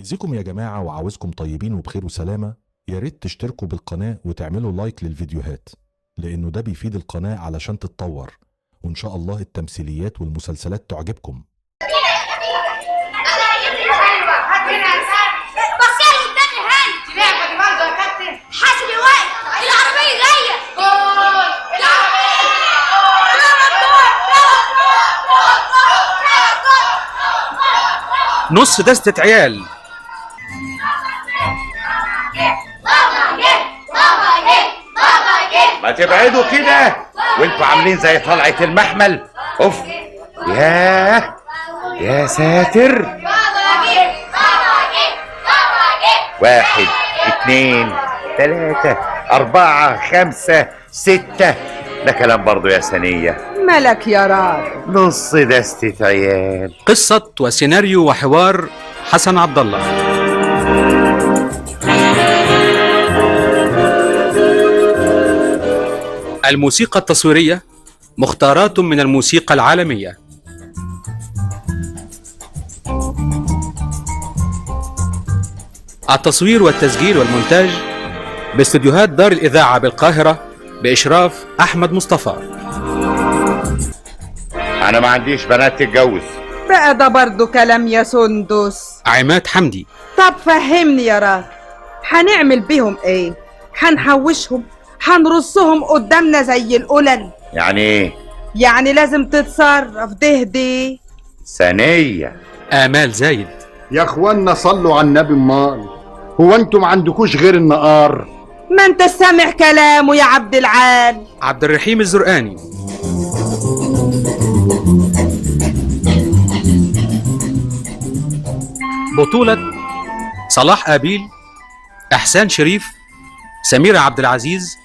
ازيكم يا جماعة، وعاوزكم طيبين وبخير وسلامة. يا ريت تشتركوا بالقناة وتعملوا لايك للفيديوهات، لأنه ده بيفيد القناة علشان تتطور، وإن شاء الله التمثيليات والمسلسلات تعجبكم. نص دستة عيال. ما تبعدوا كده وانتوا عاملين زي طلعة المحمل. اوف، ياه يا ساتر. 1 2 3 4 5 6. ده كلام برضو يا سنية. ملك يا راجل. نص دستة عيال. قصة وسيناريو وحوار حسن عبد الله. الموسيقى التصويرية مختارات من الموسيقى العالمية. التصوير والتسجيل والمونتاج باستديوهات دار الإذاعة بالقاهرة بإشراف أحمد مصطفى. أنا ما عنديش بنات تتجوز. بقى ده برضو كلام يا سندس. عماد حمدي. طب فهمني يا راجل، هنعمل بيهم ايه؟ هنحوشهم؟ هنرصهم قدامنا زي القلل؟ يعني ايه؟ يعني لازم تتصرف. دهدي ثانية. آمال زايد. يا اخوانا صلوا على النبي. امال هو انتم ما عندكوش غير النقار؟ ما انت سامع كلامه يا عبد العال. عبد الرحيم الزرقاني. بطولة صلاح قابيل، إحسان شريف، سميرة عبد العزيز،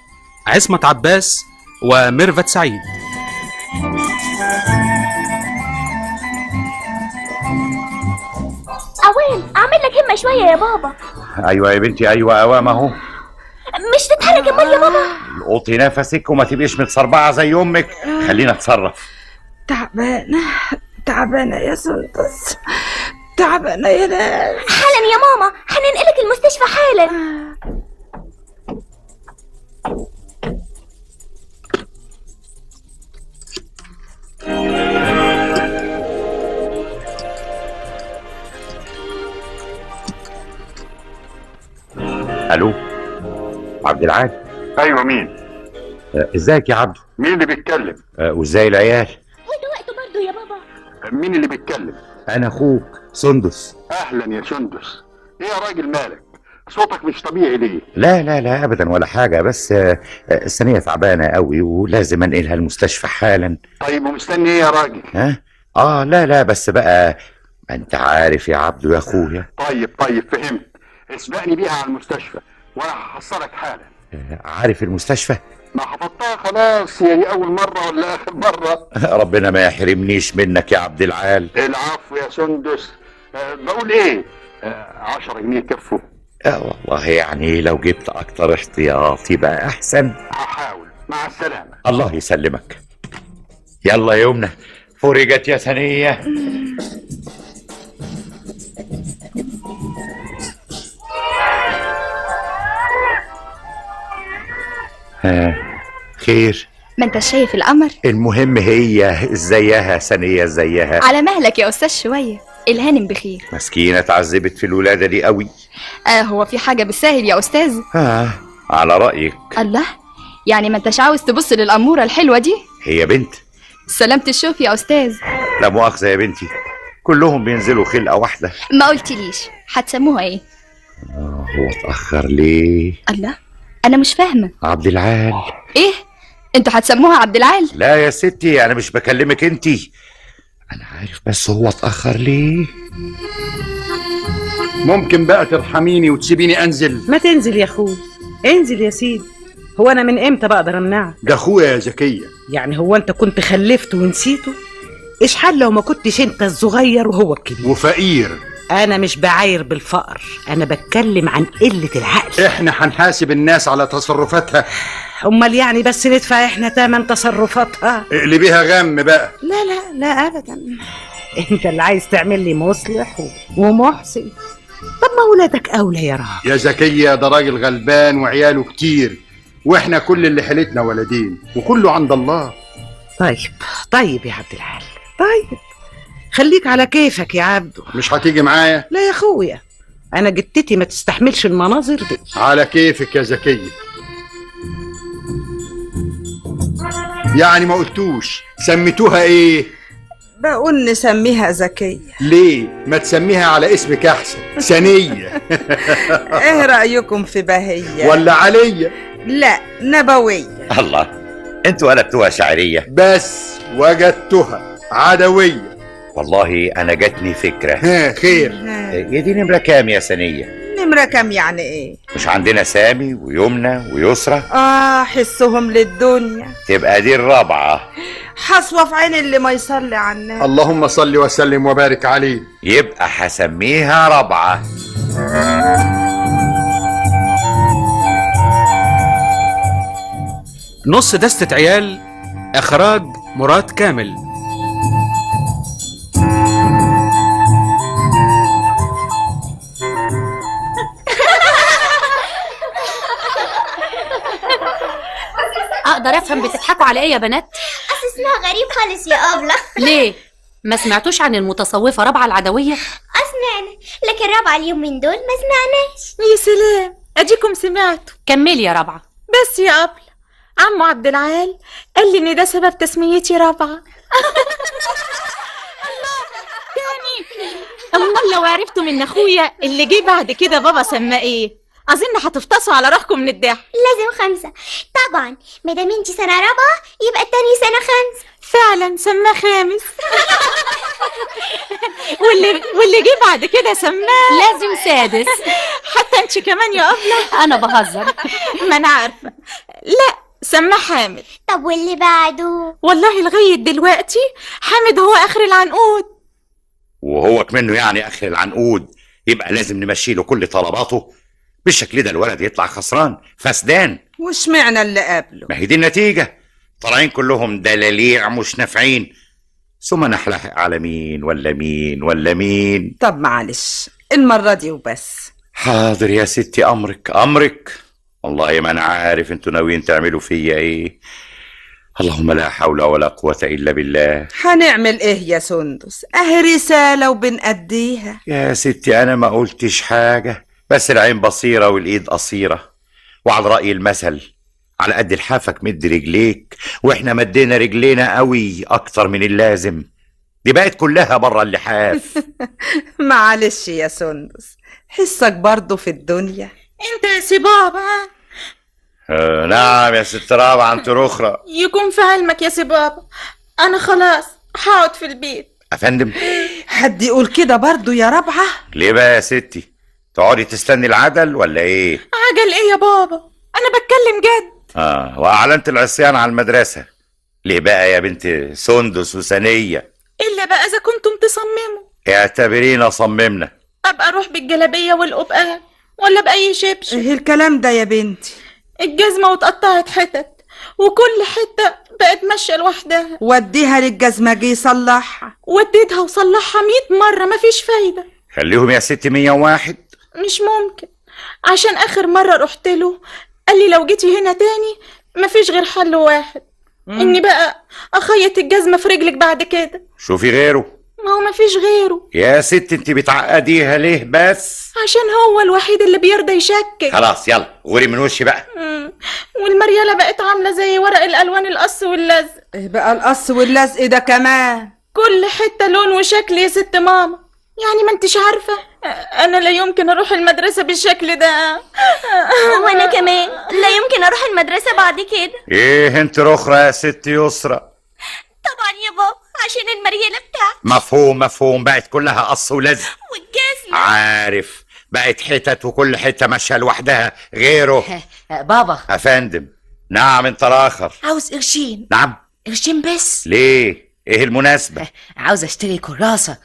عصمت عباس، وميرفت سعيد. أوام أعمل لك همة شوية يا بابا. أيوة يا بنتي، أيوة أوام أهو. مش تتحرك أمال يا بابا؟ القطي نفسك وما تبقيش متصربعة زي أمك. خلينا نتصرف. تعبانة تعبانة يا سندس، تعبانة يا ناس. حالا يا ماما، هننقلك المستشفى حالا. الو عبد العال. ايوه مين؟ ازيك يا عبدو؟ مين اللي بيتكلم؟ وازاي العيال؟ وده وقته برضه يا بابا. مين اللي بيتكلم؟ انا اخوك سندس. اهلا يا سندس. ايه يا راجل مالك؟ صوتك مش طبيعي ليه؟ لا لا لا ابدا ولا حاجة، بس السنية تعبانة قوي ولازم انقلها المستشفى حالا. طيب ومستني ايه يا راجل؟ ها؟ لا لا بس بقى ما انت عارف يا عبدو يا اخويا. طيب طيب فهمت. اسبقني بيها على المستشفى وانا هحصلك حالا. عارف المستشفى؟ ما حفظتها خلاص، هي دي اول مرة ولا اخر مرة؟ ربنا ما يحرمنيش منك يا عبد العال. العفو يا سندس. بقول ايه، 10 جنيه كفوا. والله يعني لو جبت اكتر احتياطي بقى احسن. هحاول. مع السلامة. الله يسلمك. يلا يا يمنى، فرجت يا ثانية. خير؟ ما انت شايف القمر. المهم هي ازيها ثانية؟ ازيها؟ على مهلك يا استاذ شوية، الهانم بخير. مسكينة اتعذبت في الولادة دي قوي. هو في حاجة بالساهل يا استاذ؟ على رأيك. الله، يعني ما انتش عاوز تبص للأمورة الحلوة دي؟ هي بنت. سلامة الشوف يا استاذ. لا مؤاخذة يا بنتي، كلهم بينزلوا خلقة واحدة. ما قلتليش هتسموها ايه؟ هو اتأخر ليه؟ الله، انا مش فاهمة. عبد العال. ايه؟ انتوا هتسموها عبد العال؟ لا يا ستي، انا مش بكلمك انتي، انا عارف بس هو اتأخر ليه. ممكن بقى ترحميني وتسيبيني انزل؟ ما تنزل يا اخوي، انزل يا سيدي. هو انا من امتى بقدر امنعك؟ ده اخويا يا زكية. يعني هو انت كنت خلفت ونسيته؟ ايش حال لو ما كنتش انت الصغير وهو الكبير وفقير؟ انا مش بعاير بالفقر، انا بتكلم عن قلة العقل. احنا هنحاسب الناس على تصرفاتها. امال يعني بس ندفع احنا تمن تصرفاتها؟ اقلبيها غم بقى. لا لا لا ابدا، انت اللي عايز تعمل لي مصلح ومحسن. طب ما ولادك اولى يا راجل. يا زكية ده راجل غلبان وعياله كتير، واحنا كل اللي حيلتنا ولدين، وكله عند الله. طيب طيب يا عبد العال، طيب خليك على كيفك يا عبدو. مش هتيجي معايا؟ لا يا اخويا، انا جتتي ما تستحملش المناظر دي. على كيفك يا زكية. يعني ما قلتوش سميتوها ايه؟ بقول نسميها زكية. ليه ما تسميها على اسمك احسن، سنية. ايه رأيكم في بهية ولا علية؟ لا نبوية. الله، انتوا قلبتوها شعرية. بس وجدتها عدوية. والله انا جاتني فكرة. ها خير. يا دي نمرة كام يا سنية؟ نمرة كام يعني ايه؟ مش عندنا سامي ويمنى ويسرى؟ حسهم للدنيا. تبقى دي الرابعة. حصوة في عين اللي ما يصلي عنها. اللهم صل وسلم وبارك عليه. يبقى هسميها رابعة. نص دستة عيال، إخراج مراد كامل. اقدر افهم بتضحكوا على ايه يا بنات؟ اصل اسمها غريب خالص يا ابله. ليه؟ ما سمعتوش عن المتصوفة رابعه العدوية؟ اسمعنا، لكن رابعه اليومين دول ما سمعناش. يا سلام، اديكم سمعتوا. كملي يا رابعه. بس يا ابله، عمو عبد العال قال لي ان ده سبب تسميتي رابعه. الله تاني. امال لو عرفتوا من اخويا اللي جه بعد كده بابا سماه ايه؟ اظن هتفتصوا على روحكم من الضحك. لازم 5 طبعا، ما دام انتي سنة رابعه يبقى التاني سنة 5. فعلا سماه 5. واللي جه بعد كده سماه لازم 6. حتى انت كمان يا ابله. انا بهزر. ما انا عارفه. لا سماه حامد. طب واللي بعده؟ والله لغاية دلوقتي حامد هو اخر العنقود. وهو كمنه يعني اخر العنقود، يبقى لازم نمشي له كل طلباته. بالشكل ده الولد يطلع خسران فسدان. وش معنى اللي قبله؟ ما هي دي النتيجة، طالعين كلهم دلاليع مش نافعين. ثم نحلحق على مين ولا مين ولا مين؟ طب معلش المرة دي وبس. حاضر يا ستي، أمرك أمرك. والله ما أنا عارف انتوا ناويين تعملوا فيا إيه. اللهم لا حول ولا قوة إلا بالله. هنعمل إيه يا سندس؟ أهي رسالة وبنأديها. يا ستي أنا ما قلتش حاجة، بس العين بصيرة والإيد قصيرة، وعلى رأي المثل على قد لحافك مد رجليك، وإحنا مدينا رجلينا قوي أكتر من اللازم، دي بقت كلها بره اللحاف. معلش يا سندس، حسك برضه في الدنيا. انت يا سي بابا. نعم يا ست رابعة، انت رخرة. يكون في علمك يا سي بابا، أنا خلاص هقعد في البيت. أفندم؟ حد يقول كده برضه يا رابعة؟ ليه بقى يا ستي؟ تقعدي تستني العدل ولا ايه؟ عجل ايه يا بابا؟ انا بتكلم جد. واعلنت العصيان على المدرسة ليه بقى يا بنت سندس وسنيه؟ الا بقى اذا كنتم تصمموا. اعتبرينا صممنا. ابقى اروح بالجلابيه والقبقه ولا باي شبشب؟ ايه الكلام ده يا بنتي؟ الجزمة واتقطعت حتت، وكل حتة بقت ماشية لوحدها. وديها للجزمجي يصلحها. وديتها وصلحها 100 مرة مفيش فايده. خليهم يا ستي 101. مش ممكن، عشان آخر مرة رحت له قال لي لو جيتي هنا تاني مفيش غير حل واحد، إني بقى أخيط الجزمة في رجلك بعد كده. شوفي غيره. ما هو مفيش غيره يا ست، انت بتعقديها ليه بس؟ عشان هو الوحيد اللي بيرضى يشكك. خلاص يلا غوري من وشي بقى. والمريالة بقت عاملة زي ورق الألوان، القص واللزق. ايه بقى القص واللزق ده كمان؟ كل حتة لون وشكل يا ست ماما، يعني ما انتش عارفة أنا لا يمكن أروح المدرسة بالشكل ده. وأنا كمان لا يمكن أروح المدرسة بعد كده. إيه انت رخرة يا ست يسرى؟ طبعا يا بابا، عشان المريالة بتاعتي. مفهوم مفهوم، بقت كلها قص ولزق والجزمة. عارف، بقت حتت وكل حتة ماشية لوحدها. غيره. بابا. أفندم. نعم انت الآخر. عاوز قرشين. نعم؟ قرشين بس. ليه؟ إيه المناسبة؟ عاوز أشتري كراسة.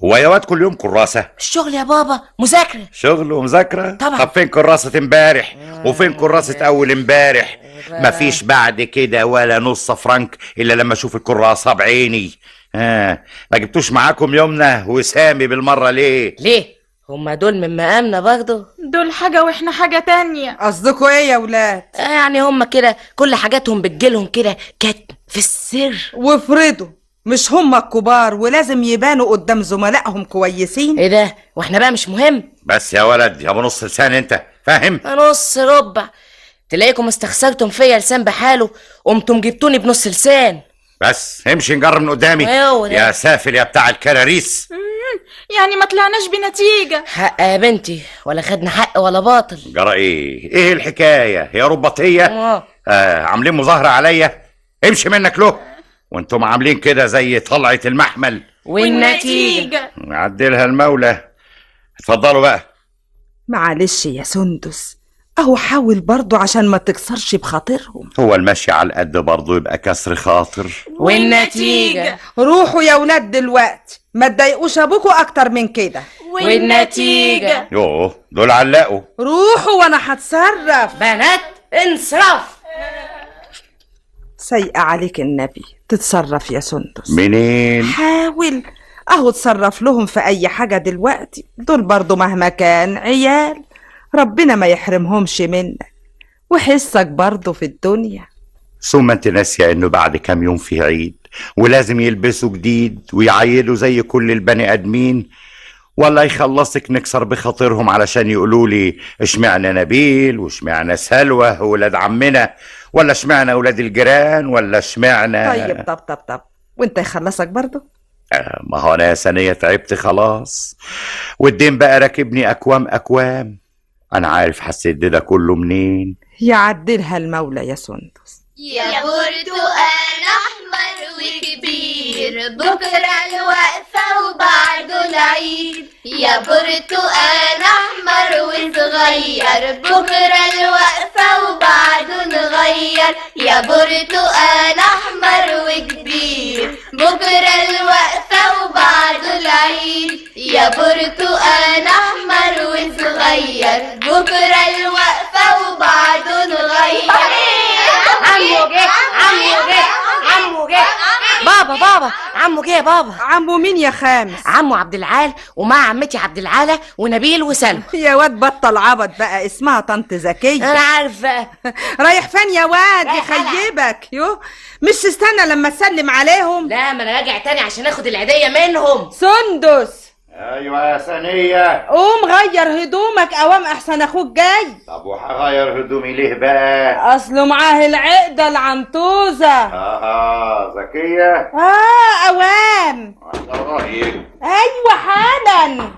هو يا واد كل يوم كراسة؟ الشغل يا بابا، مذاكرة. شغل ومذاكرة؟ طبعا. طب فين كراسة امبارح؟ وفين كراسة أول امبارح؟ مفيش بعد كده ولا نص فرنك إلا لما أشوف الكراسة بعيني. ما جبتوش معاكم يومنا وسامي بالمرة ليه؟ ليه؟ هما دول من مقامنا برضه؟ دول حاجة واحنا حاجة تانية. قصدكوا ايه يا ولاد؟ يعني هما كده كل حاجاتهم بتجيلهم كده كتم في السر. وافرضوا مش هما الكبار ولازم يبانوا قدام زملائهم كويسين؟ ايه ده، واحنا بقى مش مهم؟ بس يا ولد يا ابو نص لسان، انت فاهم؟ نص ربع. تلاقيكم استخسرتم فيا لسان بحاله قمتم جبتوني بنص لسان. بس امشي نجر من قدامي يا سافل يا بتاع الكراريس. يعني ما طلعناش بنتيجة. حق يا بنتي، ولا خدنا حق ولا باطل. جرى ايه؟ ايه الحكاية؟ هي رباطية؟ عاملين مظاهرة عليا؟ امشي منك له، وانتم عاملين كده زي طلعة المحمل. والنتيجة عدلها المولى. اتفضلوا بقى. معلش يا سندس، اهو حاول برضو عشان ما تكسرش بخاطرهم. هو المشي على القد برضو يبقى كسر خاطر. والنتيجة روحوا يا ولاد دلوقتي، ما تضايقوش ابوكوا اكتر من كده. والنتيجة يوه دول علقوا. روحوا وانا هتصرف. بنات انصرف. سيئة عليك النبي، تتصرف يا سندس. منين؟ حاول اهو تصرف لهم في اي حاجة دلوقتي، دول برضو مهما كان عيال، ربنا ما يحرمهمش منك وحسك برضو في الدنيا. ثم انت ناسية انه بعد كام يوم في عيد ولازم يلبسوا جديد ويعيلوا زي كل البني ادمين، ولا يخلصك نكسر بخاطرهم علشان يقولوا لي اشمعنى نبيل واشمعنى سلوى ولاد عمنا، ولا اشمعنى ولاد الجيران، ولا اشمعنى. طيب طب طب طب وانت يخلصك برضو؟ ما هو انا يا سنية تعبت خلاص، والدين بقى راكبني اكوام اكوام. انا عارف حسيت ده كله منين. يعدلها المولى يا سندس. يا برتقال احمر وكبير، بكره الوقفة وبعده العيد. يا برتقال احمر وصغير، بكره الوقفة وبعده نغير. يا برتقال احمر وكبير، بكره الوقفة وبعده العيد. يا برتقال احمر وصغير، بكره الوقفة وبعده نغير. عمو جه، عمو جه، عمو جه. بابا بابا عمو جه يا بابا. عمو مين يا خامس؟ عمو عبد العال ومع عمتي عبد العالة ونبيل وسلمى. يا واد بطل عبط بقى، اسمها طنط زكية. انا عارفه. رايح فين يا واد؟ يخيبك. يو مش تستنى لما تسلم عليهم؟ لا ما انا راجع تاني عشان اخد العيدية منهم. سندس. ايوه يا سنية. قوم غير هدومك اوام احسن اخوك جاي. طب وهغير هدومي ليه بقى؟ اصله معاه العقدة العنطوزه. زكية. اوام. على رايك. ايوه حالا.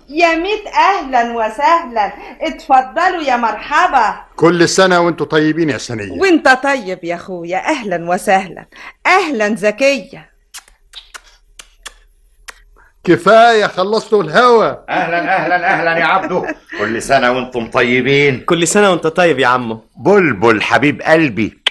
يا ميت اهلا وسهلا، اتفضلوا يا مرحبا. كل سنة وانتوا طيبين يا سنية. وانت طيب يا اخويا، اهلا وسهلا. اهلا زكية. كفاية خلصتوا الهوا. اهلا اهلا اهلا يا عبدو، كل سنة وانتم طيبين. كل سنة وانت طيب يا عمو. بلبل حبيب قلبي.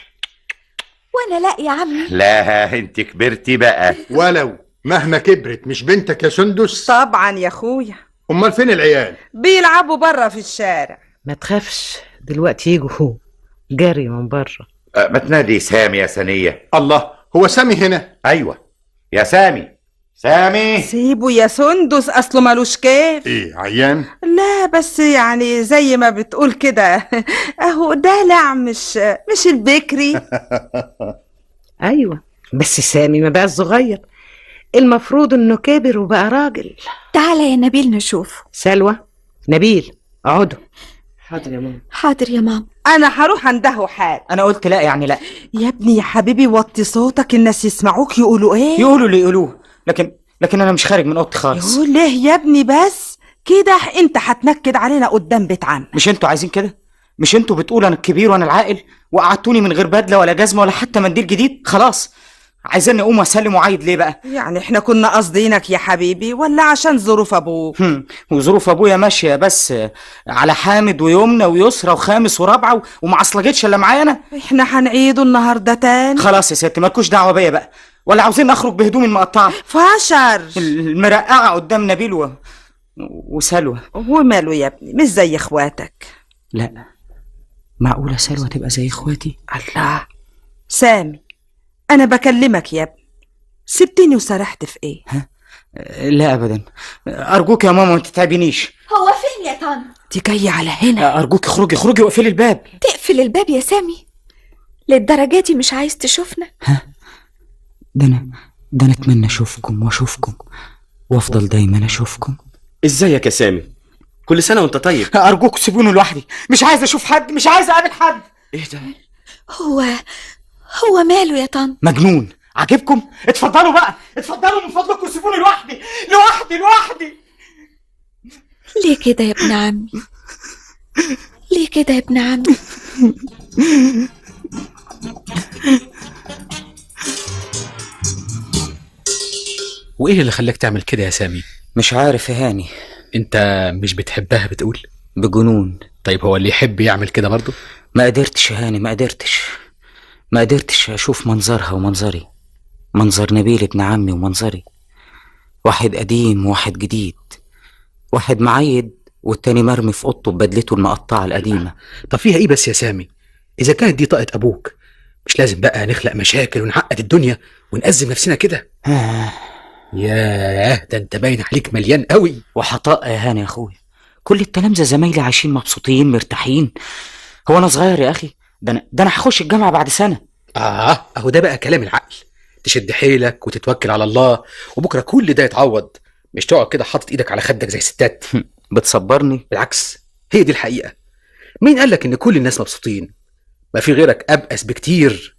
وانا لا يا عمي. لا انت كبرتي بقى. ولو مهما كبرت مش بنتك يا سندس؟ طبعا يا اخويا. امال فين العيال؟ بيلعبوا بره في الشارع. ما تخافش دلوقتي يجوا جري من بره. ما تنادي سامي يا سنية. الله، هو سامي هنا؟ ايوه يا سامي. سامي سيبه يا سندس، اصله مالوش كيف. ايه عيان؟ لا بس يعني زي ما بتقول كده اهو دلع، مش البكري. ايوه بس سامي ما بقى صغير، المفروض انه كبر وبقى راجل. تعالى يا نبيل نشوف. سلوى، نبيل اقعدوا. حاضر يا ماما. حاضر يا ماما. انا هروح انده حال. انا قلت لا يعني لا. يا ابني يا حبيبي وطي صوتك، الناس يسمعوك يقولوا ايه. يقولوا اللي يقولوه، لكن انا مش خارج من اوضتي خالص. يقول ليه يا ابني بس كده؟ انت هتنكد علينا قدام بيت عمك. مش انتوا عايزين كده؟ مش انتوا بتقولوا انا الكبير وانا العاقل، وقعدتوني من غير بدله ولا جزمه ولا حتى منديل جديد؟ خلاص عايزين اقوم واسلم وعايد ليه بقى؟ يعني احنا كنا قاصدينك يا حبيبي ولا عشان ظروف ابوك؟ وظروف ابويا ماشية بس على حامد ويمنى ويسرى وخامس ورابعه وما عصلجتش الا معايا انا. احنا هنعيده النهارده تاني. خلاص يا ستي مالكوش دعوه بيا بقى، ولا عاوزين اخرج بهدومي المقطعة فشر المرقعه قدام نبيل وسلوى. وماله يا ابني، مش زي اخواتك؟ لا معقولة سلوى تبقى زي اخواتي؟ الله، سامي انا بكلمك يا ابني، سبتني وسرحت في ايه؟ ها؟ لا ابدا، ارجوك يا ماما ما تتعبينيش. هو فين يا طنط؟ دي جاية على هنا. ارجوك اخرجي اخرجي واقفلي الباب. تقفل الباب يا سامي؟ للدرجة دي مش عايز تشوفنا؟ ها؟ ده انا اتمنى اشوفكم واشوفكم وافضل دايما اشوفكم. ازيك يا سامي؟ كل سنة وانت طيب. ارجوك سيبوني لوحدي، مش عايز اشوف حد، مش عايز اقابل حد. ايه ده؟ هو ماله يا طنط؟ مجنون. عاجبكم؟ اتفضلوا بقى، اتفضلوا من فضلكم، سيبوني لوحدي لوحدي لوحدي. ليه كده يا ابن عمي؟ ليه كده يا ابن عمي؟ وايه اللي خلاك تعمل كده يا سامي؟ مش عارف يا هاني. انت مش بتحبها بتقول؟ بجنون. طيب هو اللي يحب يعمل كده برضه؟ ما قدرتش يا هاني، ما قدرتش اشوف منظرها ومنظري، منظر نبيل ابن عمي ومنظري، واحد قديم وواحد جديد، واحد معيد والتاني مرمي في اوضته ببدلته المقطعة القديمة. طب فيها ايه بس يا سامي؟ اذا كانت دي طاقة ابوك مش لازم بقى نخلق مشاكل ونعقد الدنيا ونأزم نفسنا كده. ياه، ده انت باين عليك مليان قوي. وحطاء يا هاني يا اخويا، كل التلامذه زمايلي عايشين مبسوطين مرتاحين. هو انا صغير يا اخي؟ ده انا هخش الجامعة بعد سنة. اهو ده بقى كلام العقل. تشد حيلك وتتوكل على الله وبكره كل ده يتعوض، مش تقعد كده حاطط ايدك على خدك زي الستات. بتصبرني؟ بالعكس، هي دي الحقيقة. مين قالك ان كل الناس مبسوطين؟ ما في غيرك ابأس بكتير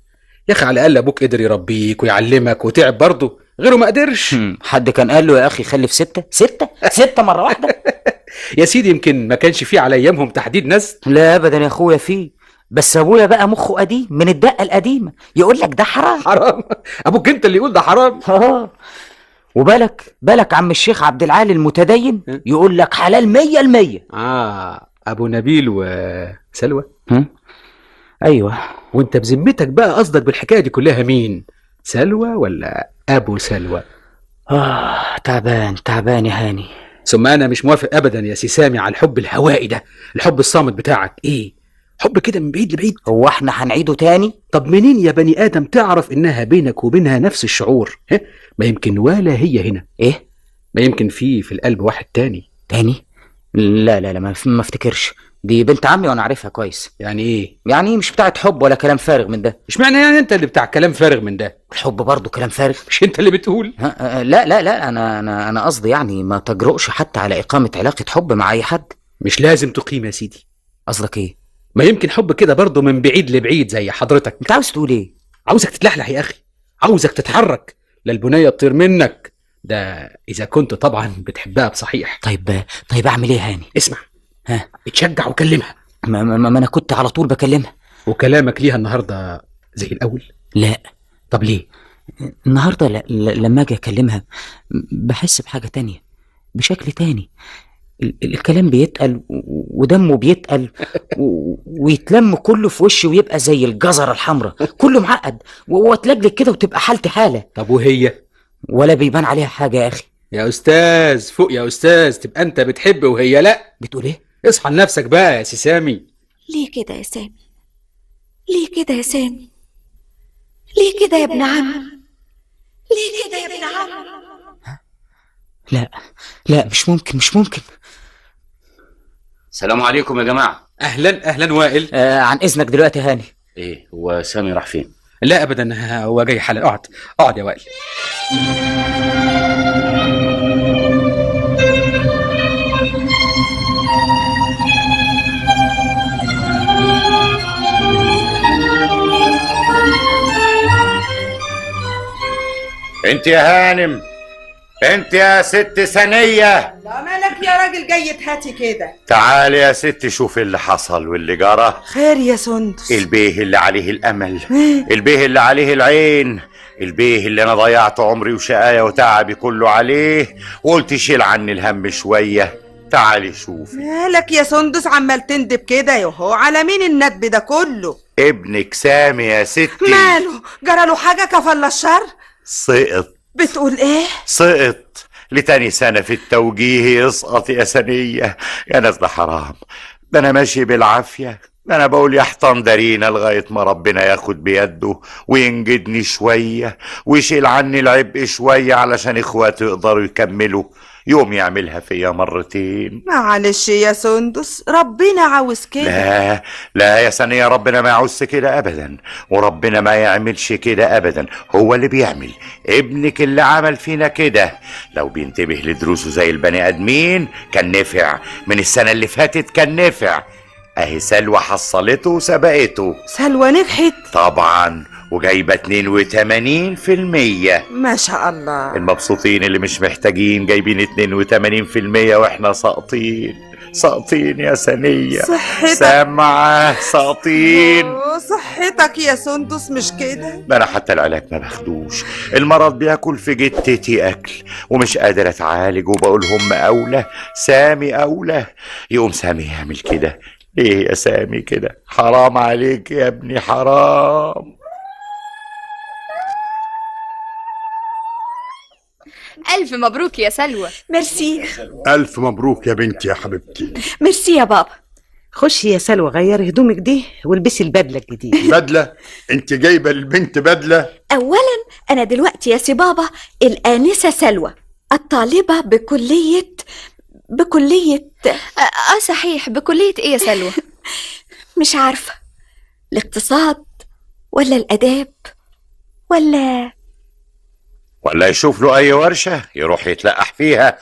يا اخي. على الاقل ابوك قدر يربيك ويعلمك وتعب برضه، غيره ما قدرش. حد كان قال له يا اخي خلف 6 6 6 مرة واحدة؟ يا سيدي يمكن ما كانش فيه على ايامهم تحديد نسل. لا ابدا يا اخويا فيه، بس ابويا بقى مخه قديم من الدقة القديمة، يقول لك ده حرام. حرام؟ ابوك انت اللي يقول ده حرام؟ وبالك بالك عم الشيخ عبد العالي المتدين يقول لك حلال 100%. ابو نبيل وسلوى. ايوه. وانت بذمتك بقى قصدك بالحكاية دي كلها مين؟ سلوى ولا ابو سلوى؟ تعبان تعبان يا هاني. ثم انا مش موافق ابدا يا سي سامي على الحب الهوائي ده، الحب الصامت بتاعك. ايه حب كده من بعيد لبعيد؟ هو احنا هنعيده تاني؟ طب منين يا بني ادم تعرف انها بينك وبينها نفس الشعور؟ ها؟ ما يمكن ولا هي هنا. ايه؟ ما يمكن في القلب واحد تاني. تاني؟ لا لا لا، ما افتكرش. دي بنت عمي وانا عارفها كويس. يعني ايه؟ يعني مش بتاعت حب ولا كلام فارغ من ده. اشمعنى يعني انت اللي بتاع كلام فارغ من ده؟ الحب برضه كلام فارغ؟ مش انت اللي بتقول؟ لا لا لا، انا انا انا قصدي يعني ما تجرؤش حتى على اقامة علاقة حب مع اي حد. مش لازم تقيم يا سيدي. قصدك ايه؟ ما يمكن حب كده برضه من بعيد لبعيد زي حضرتك. انت عاوز تقول ايه؟ عاوزك تتلحلح يا اخي، عاوزك تتحرك، لا البنية تطير منك. ده اذا كنت طبعا بتحبها بصحيح. طيب اعمل ايه هاني؟ اسمع، ها؟ اتشجع وكلمها. ما, ما, ما انا كنت على طول بكلمها. وكلامك ليها النهارده زي الاول؟ لا. طب ليه؟ النهارده لا، لما اجي اكلمها بحس بحاجة تانية، بشكل تاني. الكلام بيتقل ودمه بيتقل ويتلم كله في وشي ويبقى زي الجزرة الحمراء، كله معقد واتلجلج كده وتبقى حالتي حالة. طب وهي؟ ولا بيبان عليها حاجة يا أخي. يا أستاذ فوق يا أستاذ، تبقى أنت بتحب وهي لأ. بتقول إيه؟ اصحى لنفسك بقى يا سي سامي. ليه كده يا سامي؟ ليه كده يا سامي؟ ليه كده يا ابن عمي؟ ليه كده يا ابن عمي؟ لا لا، مش ممكن مش ممكن. السلام عليكم يا جماعة. أهلا أهلا وائل. عن إذنك دلوقتي هاني. إيه هو سامي راح فين؟ لا أبدا، هو جاي حالا. اقعد اقعد يا وائل. انت يا هانم، انت يا ست ثانية. لا مالك يا راجل جاي تهاتي كده؟ تعالي يا ست شوفي اللي حصل واللي جرى. خير يا سندس؟ البيه اللي عليه الامل، البيه اللي عليه العين، البيه اللي انا ضيعت عمري وشقايا وتعبي كله عليه وقلت شيل عني الهم شوية. تعالي شوفي. مالك يا سندس عمال تندب كده؟ يهو على مين الندب ده كله؟ ابنك سامي يا ستي. ماله؟ جرى له حاجة؟ كفل الشر؟ سقط. بتقول ايه؟ سقط لتاني سنة في التوجيه. يسقط يا سنية يا ناس، ده حرام، ده أنا ماشي بالعافية. انا بقول يا حيطان دارينا لغاية ما ربنا ياخد بيده وينجدني شوية ويشيل عني العبء شوية علشان اخواتي يقدروا يكملوا. يوم يعملها فيا مرتين. معلش يا سندس، ربنا عاوز كده. لا لا يا سنية، ربنا ما يعوز كده ابدا، وربنا ما يعملش كده ابدا. هو اللي بيعمل. ابنك اللي عمل فينا كده لو بينتبه لدروسه زي البني ادمين كان نفع من السنة اللي فاتت، كان نفع. اهي سلوى حصلته وسبقته. سلوى نجحت طبعا، وجايبه 82%. ما شاء الله. المبسوطين اللي مش محتاجين جايبين 82%، واحنا ساقطين ساقطين يا سنية. صحتك سامعة؟ ساقطين. صحتك يا سندس مش كده؟ ده انا حتى العلاج ما باخدوش، المرض بياكل في جتتي اكل ومش قادر اتعالج، وبقول هم اولى، سامي اولى، يقوم سامي يعمل كده. ليه يا سامي كده؟ حرام عليك يا ابني، حرام. ألف مبروك يا سلوى. ميرسي. ألف مبروك يا بنتي يا حبيبتي. ميرسي يا بابا. خشي يا سلوى غيري هدومك دي والبسي البدلة الجديدة. بدلة؟ انت جايبة للبنت بدلة؟ أولا أنا دلوقتي يا سي بابا الآنسة سلوى الطالبة بكلية صحيح، بكلية ايه يا سلوى؟ مش عارفة، الاقتصاد ولا الآداب ولا يشوف له اي ورشة يروح يتلقح فيها،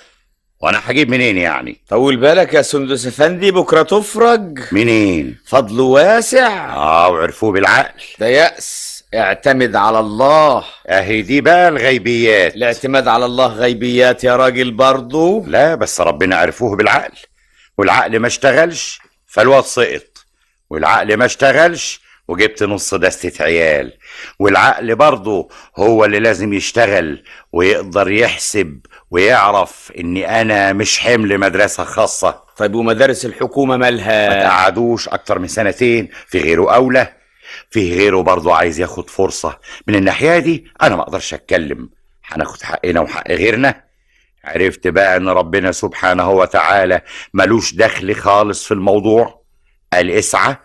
وانا هجيب منين يعني؟ طول بالك يا سندس افندي، بكرة تفرج. منين؟ فضله واسع. وعرفوه بالعقل. ده يأس، اعتمد على الله. اهي دي بقى الغيبيات. الاعتماد على الله غيبيات يا راجل برضو. لا بس ربنا عرفوه بالعقل، والعقل ما اشتغلش فالواد سقط، والعقل ما اشتغلش وجبت نص دستة عيال، والعقل برضه هو اللي لازم يشتغل ويقدر يحسب ويعرف اني انا مش حمل مدرسة خاصة. طيب ومدارس الحكومة مالها؟ ما تقعدوش اكتر من سنتين، في غيره اولى، في غيره برضه عايز ياخد فرصة. من الناحية دي انا ما اقدرش اتكلم، هناخد حقنا وحق غيرنا. عرفت بقى ان ربنا سبحانه وتعالى ملوش دخل خالص في الموضوع. قال اسعى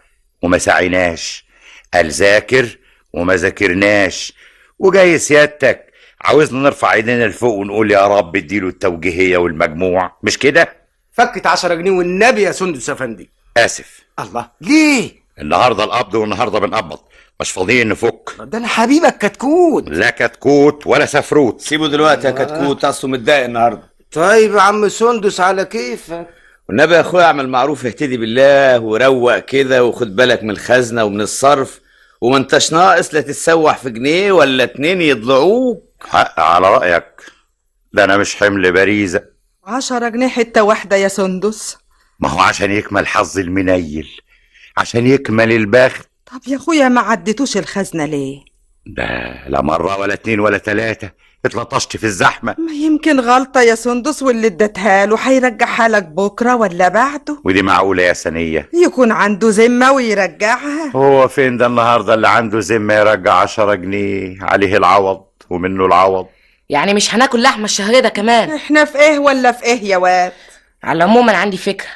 وما سعيناش، قال ذاكر وما ذاكرناش، وجاي سيادتك عاوزنا نرفع ايدينا لفوق ونقول يا رب اديله التوجيهيه والمجموع، مش كده؟ فكت 10 جنيه والنبي يا سندس افندي. اسف. الله، ليه؟ النهارده القبض والنهارده بنقبض، مش فاضيين نفك. ده انا حبيبك كتكوت. لا كتكوت ولا سفروت. سيبه دلوقتي يا كتكوت، اصله متضايق النهارده. طيب يا عم سندس على كيفك. والنبي يا اخويا اعمل معروف، اهتدي بالله وروق كده، وخد بالك من الخزنة ومن الصرف، وما انتش ناقص لا تتسوح في جنيه ولا اتنين يضلعوك. حق على رايك، ده انا مش حمل بريزه. 10 جنيه حتة واحدة يا سندس. ما هو عشان يكمل حظ المنيل، عشان يكمل البخت. طب يا اخويا ما عدتوش الخزنة ليه؟ ده لا مرة ولا اتنين ولا تلاتة، اتلطشت في الزحمة. ما يمكن غلطه يا سندس، واللي اديتها له هيرجعها لك بكره ولا بعده. ودي معقولة يا سنية؟ يكون عنده ذمه ويرجعها. هو فين ده النهارده اللي عنده ذمه يرجع 10 جنيه؟ عليه العوض ومنه العوض. يعني مش هناكل لحمه الشهر ده كمان؟ احنا في ايه ولا في ايه يا واد؟ على العموم انا عندي فكرة.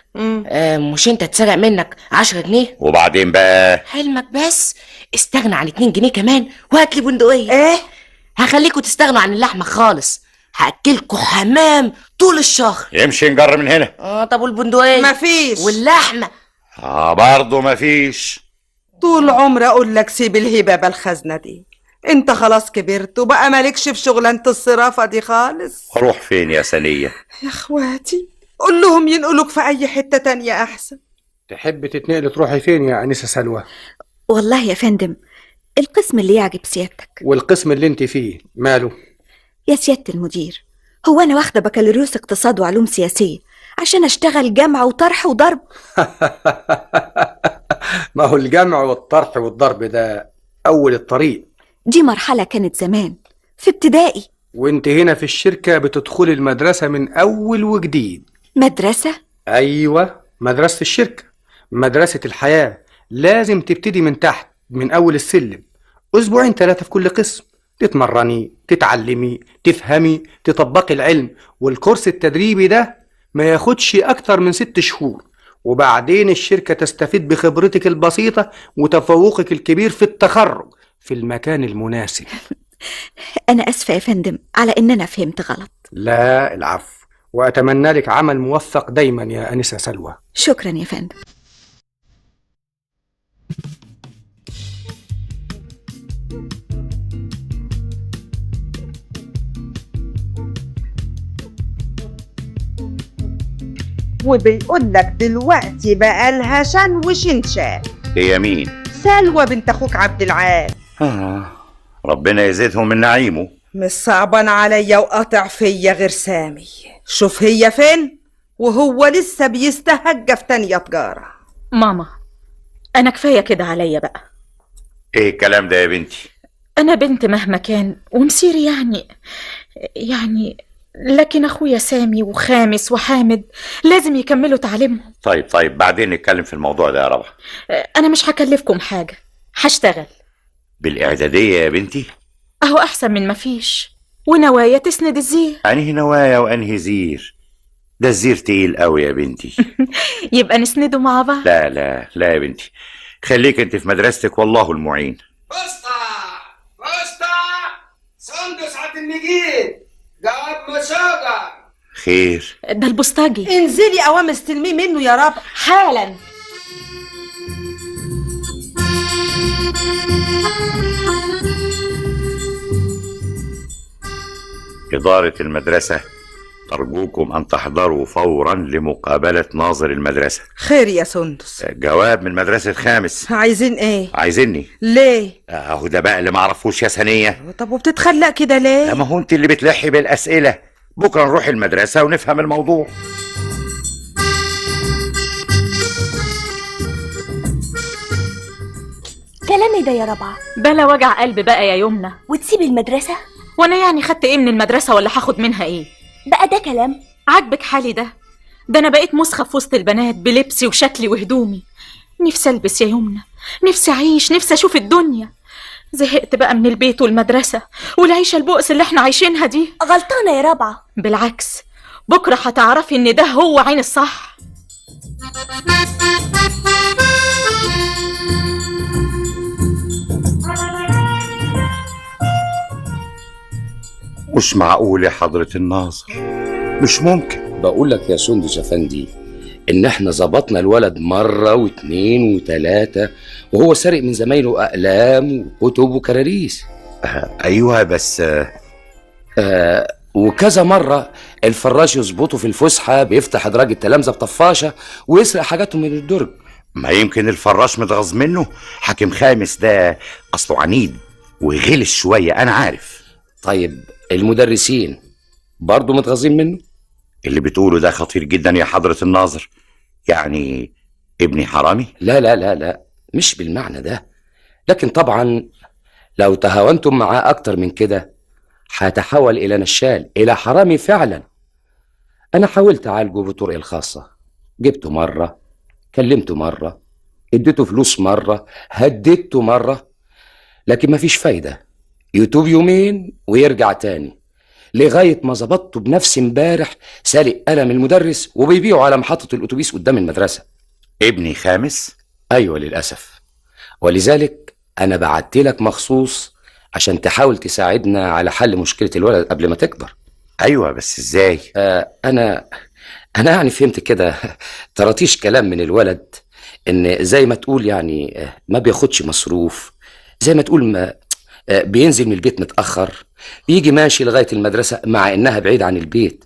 مش انت تسرق منك 10 جنيه وبعدين بقى؟ حلمك بس استغنى عن 2 جنيه كمان وهات لي بندقية. ايه؟ هخليكوا تستغنوا عن اللحمة خالص، هاكلكوا حمام طول الشهر. يمشي نجر من هنا. طب والبندقيه؟ مفيش. واللحمة؟ برضه مفيش. طول عمري اقول لك سيب الهبابه الخزنة دي، انت خلاص كبرت وبقى مالكش في شغلانة الصرافه دي خالص. هروح فين يا سنية؟ يا اخواتي قول لهم ينقلوك في اي حتة تانية احسن. تحب تتنقل تروحي فين يا انسه سلوى؟ والله يا فندم القسم اللي يعجب سيادتك. والقسم اللي انت فيه ماله؟ يا سيادة المدير، هو انا واخده بكالوريوس اقتصاد وعلوم سياسية عشان اشتغل جمع وطرح وضرب؟ ما هو الجمع والطرح والضرب ده اول الطريق. دي مرحلة كانت زمان في ابتدائي. وانت هنا في الشركة بتدخلي المدرسة من اول وجديد. مدرسه؟ ايوه، مدرسه الشركة، مدرسه الحياة. لازم تبتدي من تحت، من اول السلم. اسبوعين 3 في كل قسم، تتمرني، تتعلمي، تفهمي، تطبقي العلم. والكورس التدريبي ده ما ياخدش اكتر من 6 شهور، وبعدين الشركة تستفيد بخبرتك البسيطة وتفوقك الكبير في التخرج في المكان المناسب. أنا أسفة يا فندم على إن أنا فهمت غلط. لا العفو، وأتمنى لك عمل موفق دايما يا أنسة سلوى. شكرا يا فندم. وبيقول لك دلوقتي بقى لها شن وشنشان. هي مين؟ سلوى بنت اخوك عبد العال. ربنا يزيدهم من نعيمه. مش صعبان عليا وقاطع فيا غير سامي. شوف هي فين وهو لسه بيستهجى في تانية تجارة. ماما أنا كفاية كده عليا بقى. ايه الكلام ده يا بنتي؟ أنا بنت مهما كان ومسيري يعني لكن أخويا سامي وخامس وحامد لازم يكملوا تعليمهم. طيب بعدين نتكلم في الموضوع ده يا ربع. أنا مش هكلفكم حاجة، هشتغل بالإعدادية يا بنتي. أهو أحسن من مفيش، ونوايا تسند الزير. أنهي نوايا وأنهي زير؟ ده الزير تقيل قوي يا بنتي. يبقى نسنده مع بعض. لا لا لا يا بنتي، خليك انت في مدرستك والله المعين. بسطة سندس عبد المجيد، جواب مساجة. خير؟ ده البوسطجي. انزلي اوام استلميه منه يا رب حالا. إدارة المدرسة أرجوكم أن تحضروا فورا لمقابلة ناظر المدرسة. خير يا سندس؟ جواب من مدرسة خامس. عايزين ايه؟ عايزيني. ليه؟ اهو ده بقى اللي معرفوش يا سنية. طب وبتتخلق كده ليه؟ ما هو انت اللي بتلحي بالأسئلة. بكرة نروح المدرسة ونفهم الموضوع. كلامي ده يا ربعة بلا وجع قلب بقى يا يمنى. وتسيبي المدرسة؟ وانا يعني خدت ايه من المدرسة ولا هاخد منها ايه؟ بقى ده كلام؟ عاجبك حالي ده؟ ده انا بقيت مسخة في وسط البنات بلبسي وشكلي وهدومي. نفسي البس يا يمنى، نفسي اعيش، نفسي اشوف الدنيا. زهقت بقى من البيت والمدرسة والعيشة البؤس اللي احنا عايشينها دي. غلطانة يا ربعة. بالعكس، بكرة هتعرفي ان ده هو عين الصح. مش معقول يا حضرة الناظر، مش ممكن. بقول لك يا سندس افندي ان احنا ظبطنا الولد مرة واتنين وتلاتة وهو سارق من زمايله اقلام وكتب وكراريس. ايوه بس وكذا مرة الفراش يظبطه في الفسحة بيفتح ادراج التلامذه بطفاشه ويسرق حاجاتهم من الدرج. ما يمكن الفراش متغاظ منه، حاكم خامس ده اصله عنيد وغلس شوية انا عارف. طيب المدرسين برضه متغاظين منه؟ اللي بتقوله ده خطير جدا يا حضرة الناظر. يعني ابني حرامي؟ لا لا لا لا، مش بالمعنى ده، لكن طبعا لو تهاونتم معاه اكتر من كده هيتحول الى نشال، الى حرامي فعلا. انا حاولت اعالجه بطرقي الخاصة، جبته مرة، كلمته مرة، اديته فلوس مرة، هددته مرة، لكن مفيش فايدة. يتوب يومين ويرجع تاني، لغاية ما ظبطته بنفسي امبارح سارق قلم المدرس وبيبيعه على محطة الأتوبيس قدام المدرسة. ابني خامس؟ أيوة للأسف، ولذلك أنا بعت لك مخصوص عشان تحاول تساعدنا على حل مشكلة الولد قبل ما تكبر. أيوة بس إزاي؟ أنا يعني فهمت كده طراطيش كلام من الولد، إن زي ما تقول يعني ما بياخدش مصروف، زي ما تقول ما بينزل من البيت متأخر، بيجي ماشي لغاية المدرسة مع إنها بعيد عن البيت،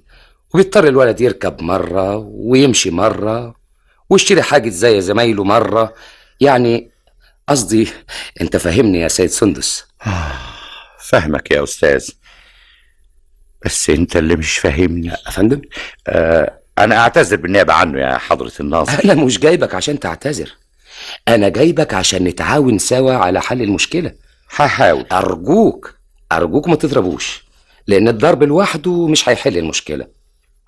وبيضطر الولد يركب مرة ويمشي مرة ويشتري حاجة زي زمايله مرة. يعني قصدي أنت فاهمني يا سيد سندس. فاهمك يا أستاذ، بس أنت اللي مش فاهمني. أفندم؟ أنا أعتذر بالنيابة عنه يا حضرة الناظر. أنا مش جايبك عشان تعتذر، أنا جايبك عشان نتعاون سوا على حل المشكلة. هحاول. أرجوك ما تضربوش، لأن الضرب لوحده مش هيحل المشكلة.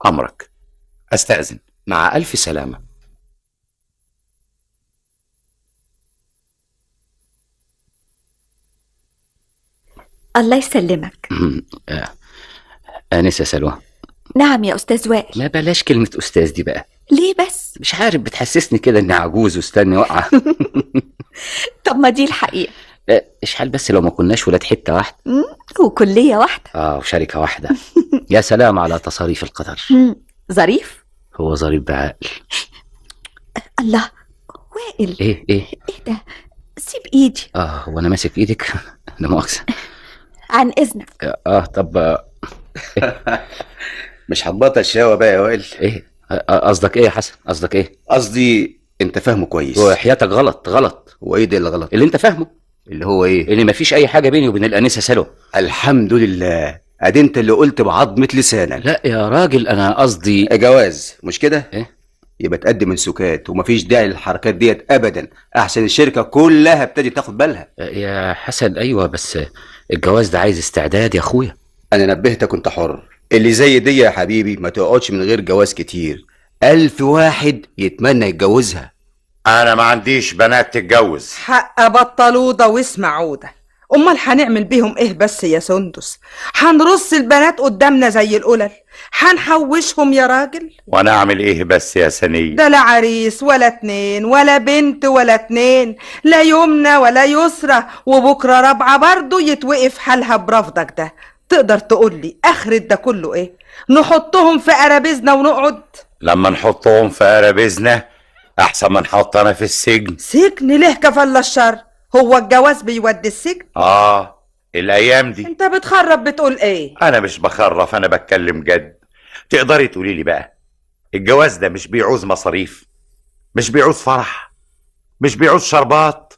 أمرك، أستأذن. مع ألف سلامة. الله يسلمك. آنسة سلوى. نعم يا أستاذ وائل. ما بلاش كلمة أستاذ دي بقى، ليه بس؟ مش عارف، بتحسسني كده اني عجوز واستني واقعه. طب ما دي الحقيقة. لا اشحال بس لو ما كناش ولاد حتة واحدة وكلية واحدة وشركه واحدة. يا سلام على تصاريف القدر. ظريف، هو ظريف بعقل. الله، وائل. ايه ايه ايه ده؟ سيب ايدي. هو انا ماسك ايدك؟ لا مؤاخذة. عن اذنك. طب مش هتبطل شقاوة بقى يا وائل؟ ايه قصدك ايه يا حسن؟ قصدك ايه؟ قصدي انت فاهمه كويس. وحياتك غلط غلط. هو ايه ده اللي غلط؟ اللي انت فاهمه. اللي هو ايه؟ اللي مفيش اي حاجة بيني وبين الانسة سلوى. الحمد لله، ادي انت اللي قلت بعظمة لسانك. لا يا راجل، انا قصدي جواز، مش كده؟ ايه؟ يبقى تقدم من سكات، ومفيش داعي للحركات ديت ابدا، احسن الشركة كلها ابتدت تاخد بالها. يا حسن ايوه، بس الجواز ده عايز استعداد يا اخويا. انا نبهتك وانت حر. اللي زي دي يا حبيبي ما تقعدش من غير جواز كتير. 1000 واحد يتمنى يتجوزها. انا ما عنديش بنات تتجوز. حق بطلوده واسمع عوده. امال هنعمل بيهم ايه بس يا سندس؟ هنرص البنات قدامنا زي القلل؟ هنحوشهم يا راجل؟ وانا اعمل ايه بس يا سنية؟ ده لا عريس ولا اتنين ولا بنت ولا اتنين، لا يمنى ولا يسرى، وبكره رابعه برضه يتوقف حالها برفضك ده. تقدر تقولي اخرة ده كله ايه؟ نحطهم في قرابيزنا ونقعد؟ لما نحطهم في قرابيزنا احسن ما نحط انا في السجن. سجن ليه؟ كفل الشر، هو الجواز بيودي السجن؟ الايام دي. انت بتخرب، بتقول ايه؟ انا مش بخرف، انا بتكلم جد. تقدري تقولي لي بقى الجواز ده مش بيعوز مصاريف، مش بيعوز فرح، مش بيعوز شربات،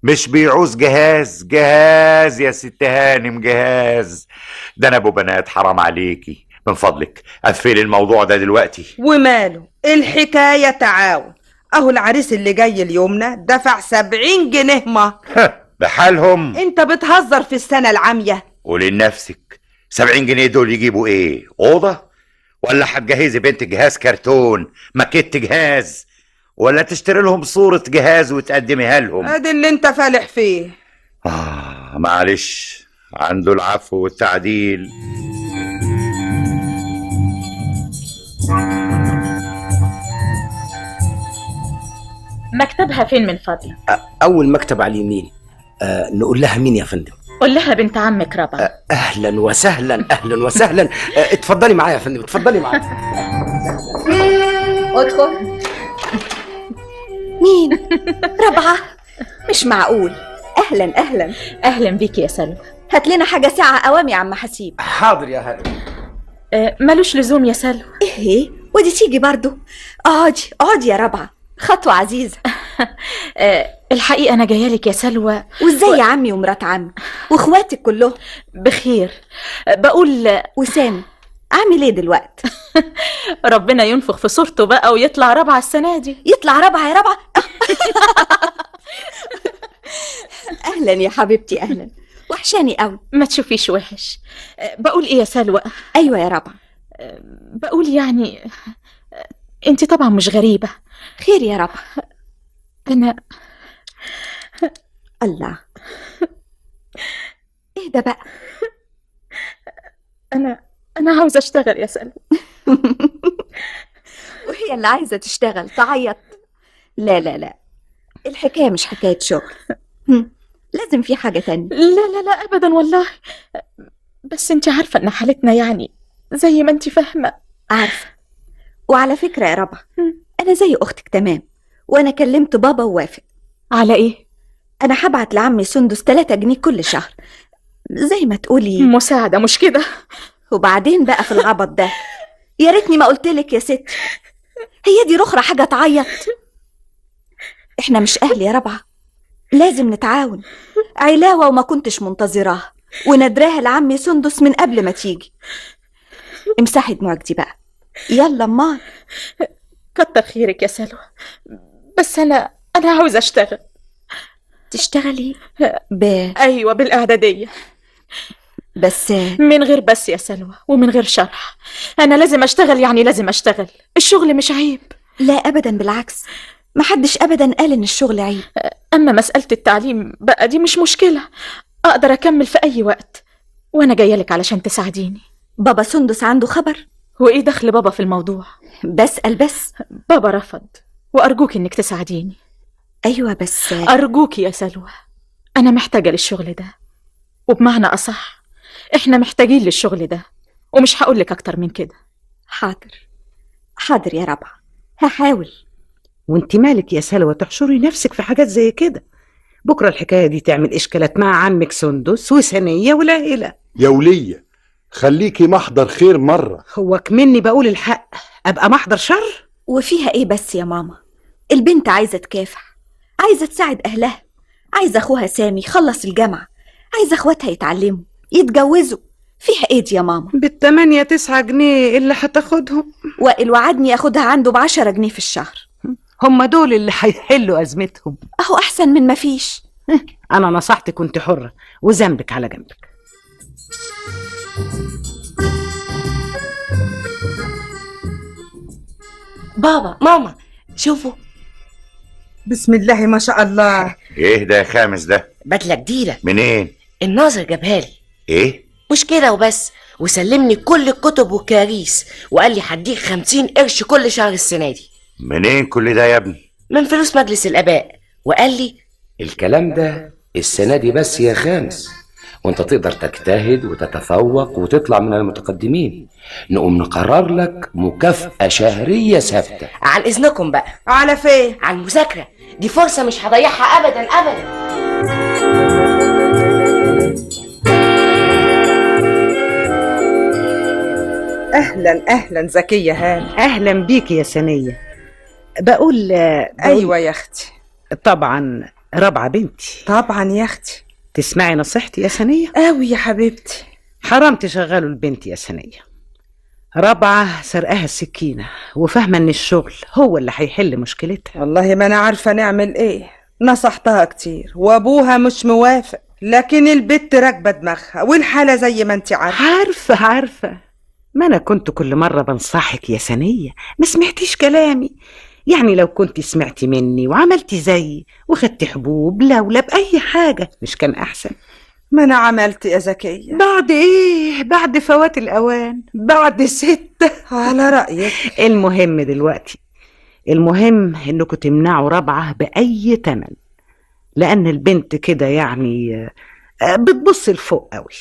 مش بيعوز جهاز؟ جهاز يا ست هانم، جهاز. ده انا ابو بنات، حرام عليكي. من فضلك قفلي الموضوع ده دلوقتي. وماله الحكاية؟ تعاون. اهو العريس اللي جاي اليومنا دفع 70 جنيه مهر. بحالهم. انت بتهزر في السنة العامية. قولي لنفسك 70 جنيه دول يجيبوا ايه؟ اوضة؟ ولا هتجهزي بنت جهاز كرتون، ماكيت جهاز، ولا تشتري لهم صورة جهاز وتقدميها لهم؟ ادي اللي انت فالح فيه. معلش، عنده العفو والتعديل. مكتبها فين من فضلك؟ أول مكتب على اليمين. نقول لها مين يا فندم؟ قول لها بنت عمك ربع. أهلا وسهلا، أهلا وسهلا. اتفضلي معايا يا فندم، اتفضلي معايا. ادخل. مين؟ ربعة؟ مش معقول. أهلا أهلا. أهلا بيك يا سلوى. هات لنا حاجة ساعة قوام يا عم حسيب. حاضر يا هلا. ملوش لزوم يا سلوى. إيه ودي تيجي برضو؟ اقعدي اقعدي يا ربعة، خطوة عزيزة. الحقيقة أنا جاية لك يا سلوى. وإزاي يا عمي ومرات عمي وإخواتك كلهم؟ بخير. بقول وسام عامل إيه دلوقتي؟ ربنا ينفخ في صورته بقى ويطلع رابعة السنة دي. يطلع رابعة يا رابعة؟ أهلا يا حبيبتي، أهلا. وحشاني قوي. ما تشوفيش وحش. بقول إيه يا سلوى؟ أيوة يا رابعة. بقول يعني أنت طبعا مش غريبة. خير يا رابعة. أنا الله، إيه ده بقى؟ أنا عاوزة أشتغل يا سلوى. وهي اللي عايزة تشتغل تعيط؟ لا لا لا، الحكاية مش حكاية شغل، لازم في حاجة تانية. لا لا لا أبدا والله، بس أنت عارفة إن حالتنا يعني زي ما أنت فاهمة. عارفة. وعلى فكرة يا ربع، أنا زي أختك تمام، وأنا كلمت بابا ووافق. على إيه؟ أنا هبعت لعمي سندس 3 جنيه كل شهر، زي ما تقولي مساعدة، مش كده؟ وبعدين بقى في العبط ده، يا ريتني ما قلتلك يا ست. هي دي رخرة حاجة تعيط؟ احنا مش أهل يا ربعة، لازم نتعاون. علاوة وما كنتش منتظراها، وندراها لعمي سندس من قبل ما تيجي. امسحي دموعك دي بقى، يلا امال. كتر خيرك يا سلوى، بس أنا عاوزة أشتغل. تشتغلي أيوة بالإعدادية. بس من غير بس يا سلوى، ومن غير شرح. أنا لازم أشتغل، يعني لازم أشتغل. الشغل مش عيب. لا أبدا، بالعكس، محدش أبدا قال إن الشغل عيب. أما مسألة التعليم بقى دي مش مشكلة، أقدر أكمل في أي وقت، وأنا جاية لك علشان تساعديني. بابا سندس عنده خبر؟ وايه دخل بابا في الموضوع؟ بسأل بس. بابا رفض، وارجوك انك تساعديني. ايوه بس ارجوك يا سلوى، انا محتاجه للشغل ده، وبمعنى اصح احنا محتاجين للشغل ده، ومش هقولك اكتر من كده. حاضر حاضر يا ربعة، هحاول. وانت مالك يا سلوى تحشري نفسك في حاجات زي كده؟ بكرة الحكاية دي تعمل إشكالات مع عمك سندس وسنية والعيلة. يا ولية خليكي محضر خير مرة. هو كمني بقول الحق أبقى محضر شر؟ وفيها إيه بس يا ماما؟ البنت عايزة تكافح، عايزة تساعد أهلها، عايزة أخوها سامي يخلص الجامعة، عايزة أخواتها يتعلموا يتجوزوا. فيها إيه دي يا ماما؟ بال8 9 جنيه اللي هتاخدهم. وائل وعدني أخدها عنده ب10 جنيه في الشهر. هم دول اللي هيحلوا أزمتهم. أهو أحسن من ما فيش. أنا نصحتك وأنت حرة، وذنبك على جنبك. بابا ماما شوفوا. بسم الله ما شاء الله. ايه ده يا خامس؟ ده بدلة جديدة. منين؟ الناظر جابها لي. ايه؟ مش كده وبس، وسلمني كل الكتب والكراريس، وقال لي هديك 50 قرش كل شهر السنة دي. منين كل ده يا ابني؟ من فلوس مجلس الآباء. وقال لي الكلام ده السنة دي بس يا خامس، وانت تقدر تجتهد وتتفوق وتطلع من المتقدمين، نقوم نقرر لك مكافأة شهرية ثابتة. عن إذنكم بقى. على فين؟ على المذاكرة، دي فرصة مش هضيعها أبدا أبدا. أهلا أهلا زكية هان. أهلا بيك يا سنية. بقول أيوة يا أختي. طبعا رابعة بنتي. طبعا يا أختي. تسمعي نصيحتي يا سنية؟ أوي يا حبيبتي. حرام تشغلوا البنت يا سنية. رابعة سرقها السكينة وفاهمة إن الشغل هو اللي هيحل مشكلتها. والله ما أنا عارفة نعمل إيه، نصحتها كتير وأبوها مش موافق، لكن البت راكبة دماغها والحالة زي ما أنت عارفة. عارفة عارفة، ما أنا كنت كل مرة بنصحك يا سنية، ما سمعتيش كلامي. يعني لو كنت سمعتي مني وعملتي زيي وخدتي حبوب لولا بأي حاجة مش كان أحسن؟ ما أنا عملت يا زكية. بعد إيه؟ بعد فوات الأوان، بعد 6. على رأيك. المهم دلوقتي، المهم إنكم تمنعوا رابعة بأي تمن، لأن البنت كده يعني بتبص لفوق قوي.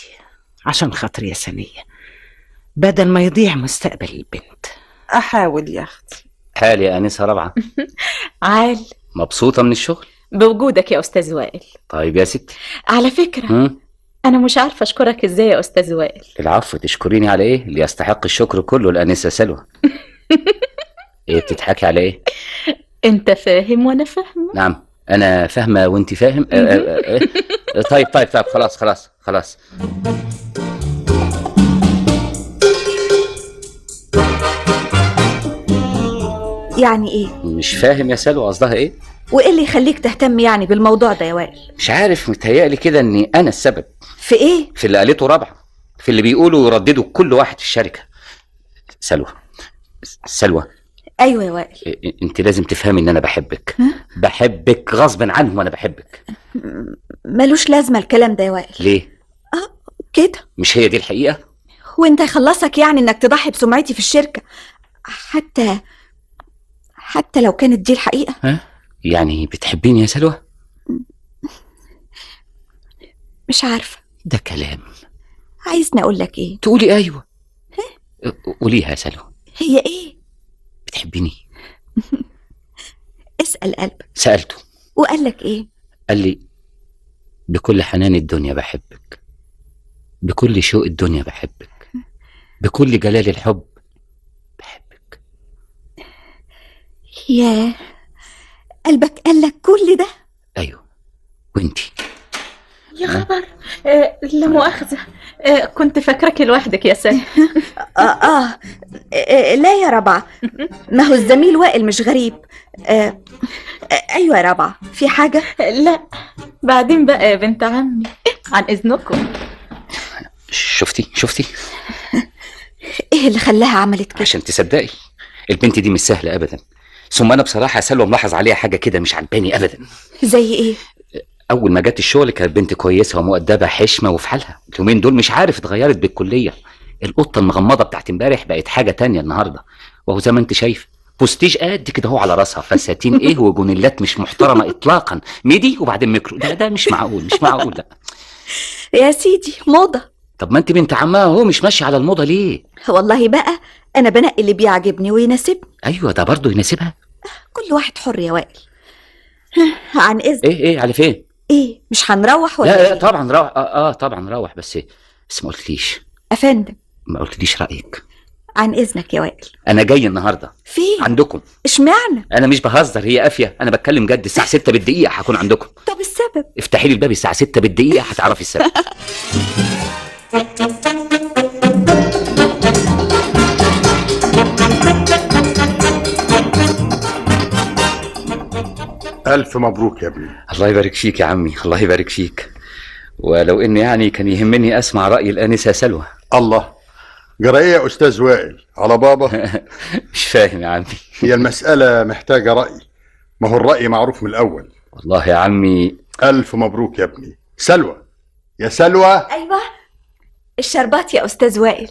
عشان خاطر يا سنية، بدل ما يضيع مستقبل البنت. أحاول يا أختي. حالي يا أنسة رابعة. عال. مبسوطة من الشغل؟ بوجودك يا أستاذ وائل. طيب يا ستي. على فكرة أنا مش عارفة أشكرك إزاي يا أستاذ وائل. العفو، تشكريني على إيه؟ اللي يستحق الشكر كله الأنسة سلوى. إيه بتضحكي على إيه؟ أنت فاهم وأنا فاهمة. نعم أنا فاهمة وأنت فاهم. طيب طيب طيب خلاص خلاص خلاص. يعني ايه؟ مش فاهم يا سلوى قصدها ايه؟ وايه اللي يخليك تهتم يعني بالموضوع ده يا وائل؟ مش عارف، متهيألي كده اني انا السبب. في ايه؟ في اللي قالته رابعه، في اللي بيقولوا ويرددوا كل واحد في الشركة. سلوى سلوى. ايوه يا وائل. انت لازم تفهمي ان انا بحبك. بحبك غصب عنه وانا بحبك. ملوش لازمه الكلام ده يا وائل. ليه؟ كده. مش هي دي الحقيقة؟ وانت يخلصك يعني انك تضحي بسمعتي في الشركة، حتى لو كانت دي الحقيقة. ها؟ يعني بتحبيني يا سلوى؟ مش عارفة. ده كلام. عايزني أقول لك إيه؟ تقولي أيوة. قوليها يا سلوى. هي إيه؟ بتحبيني؟ اسأل قلبك. سألته. وقال لك إيه؟ قال لي بكل حنان الدنيا بحبك، بكل شوق الدنيا بحبك، بكل جلال الحب بحبك. ياه، قلبك قالك كل ده؟ ايوه. وانتي؟ يا خبر. لا مؤاخذة، كنت فاكرك لوحدك يا سامي. لا يا ربعة، ما هو الزميل وائل مش غريب. ايوه يا ربعة، في حاجة؟ لا بعدين بقى يا بنت عمي، عن اذنكم. شفتي شفتي ايه اللي خلاها عملت كده؟ عشان تصدقي البنت دي مش سهلة ابدا. ثم انا بصراحة سلوى ملاحظ عليها حاجة كده مش عجباني ابدا. زي ايه؟ اول ما جت الشغل كانت بنت كويسة ومؤدبه، حشمه وفي حالها. اليومين دول مش عارف اتغيرت بالكلية. القطة المغمضه بتاعت امبارح بقت حاجة تانية النهارده، وهو زي ما انت شايف بوستيج قد كده هو على راسها، فساتين ايه وجونيلات مش محترمه اطلاقا، midi وبعدين ميكرو. ده مش معقول، مش معقول. لا يا سيدي موضة. طب ما انت بنت عمها اهو، مش ماشية على الموضة ليه؟ والله بقى انا بنقي اللي بيعجبني ويناسبني. ايوه ده برضه يناسبها. كل واحد حر يا وائل. عن اذن. ايه على فين؟ ايه مش هنروح ولا؟ لا لا طبعا روح. طبعا روح، بس ما قلتليش. افندم ما قلتليش رايك. عن اذنك يا وائل. انا جاي النهارده. فين؟ عندكم. اشمعنى؟ انا مش بهزر، هي قافية، انا بتكلم جد. الساعة 6 بالدقيقة هكون عندكم. طب السبب؟ افتحي لي الباب الساعة 6 بالدقيقة هتعرفي السبب. ألف مبروك يا ابني. الله يبارك فيك يا عمي، الله يبارك فيك. ولو إن يعني كان يهمني أسمع رأي الآنسة سلوى. الله، جرى إيه يا أستاذ وائل على بابا؟ مش فاهم يا عمي. هي المسألة محتاجة رأي، ما هو الرأي معروف من الأول. والله يا عمي. ألف مبروك يا ابني. سلوى، يا سلوى. أيوة الشربات يا أستاذ وائل.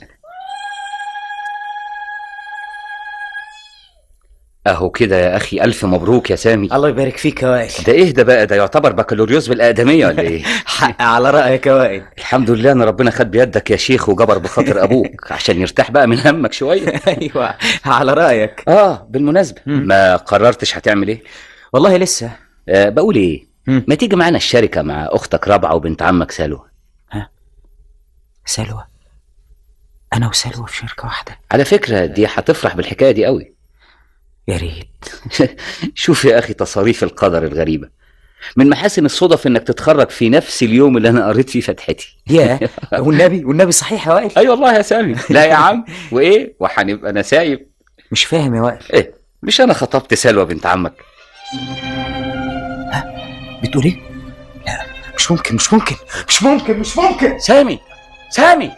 اهو كده يا اخي، الف مبروك يا سامي. الله يبارك فيك يا وائل. ده ايه ده بقى؟ ده يعتبر بكالوريوس بالاقدميه ولا ايه؟ حق على رايك يا وائل. الحمد لله ان ربنا خد بيدك يا شيخ وجبر بخاطر ابوك عشان يرتاح بقى من همك شوية. ايوه على رايك. بالمناسبة ما قررتش هتعمل ايه؟ والله لسه. بقول ايه، ما تيجي معانا الشركة مع اختك رابعه وبنت عمك سلوى. ها سلوى؟ انا وسلوى في شركة واحدة؟ على فكرة دي هتفرح بالحكاية دي قوي. يا ريت. شوف يا أخي تصاريف القدر الغريبة. من محاسن الصدف إنك تتخرج في نفس اليوم اللي أنا قريت فيه فتحتي. يا والنبي، والنبي صحيح يا وائل. أي والله يا سامي. لا يا عم، وإيه وهنبقى نسايب. مش فاهم يا وائل. إيه مش أنا خطبت سلوى بنت عمك؟ ها بتقول إيه؟ لا مش ممكن، مش ممكن، مش ممكن، مش ممكن. سامي، سامي.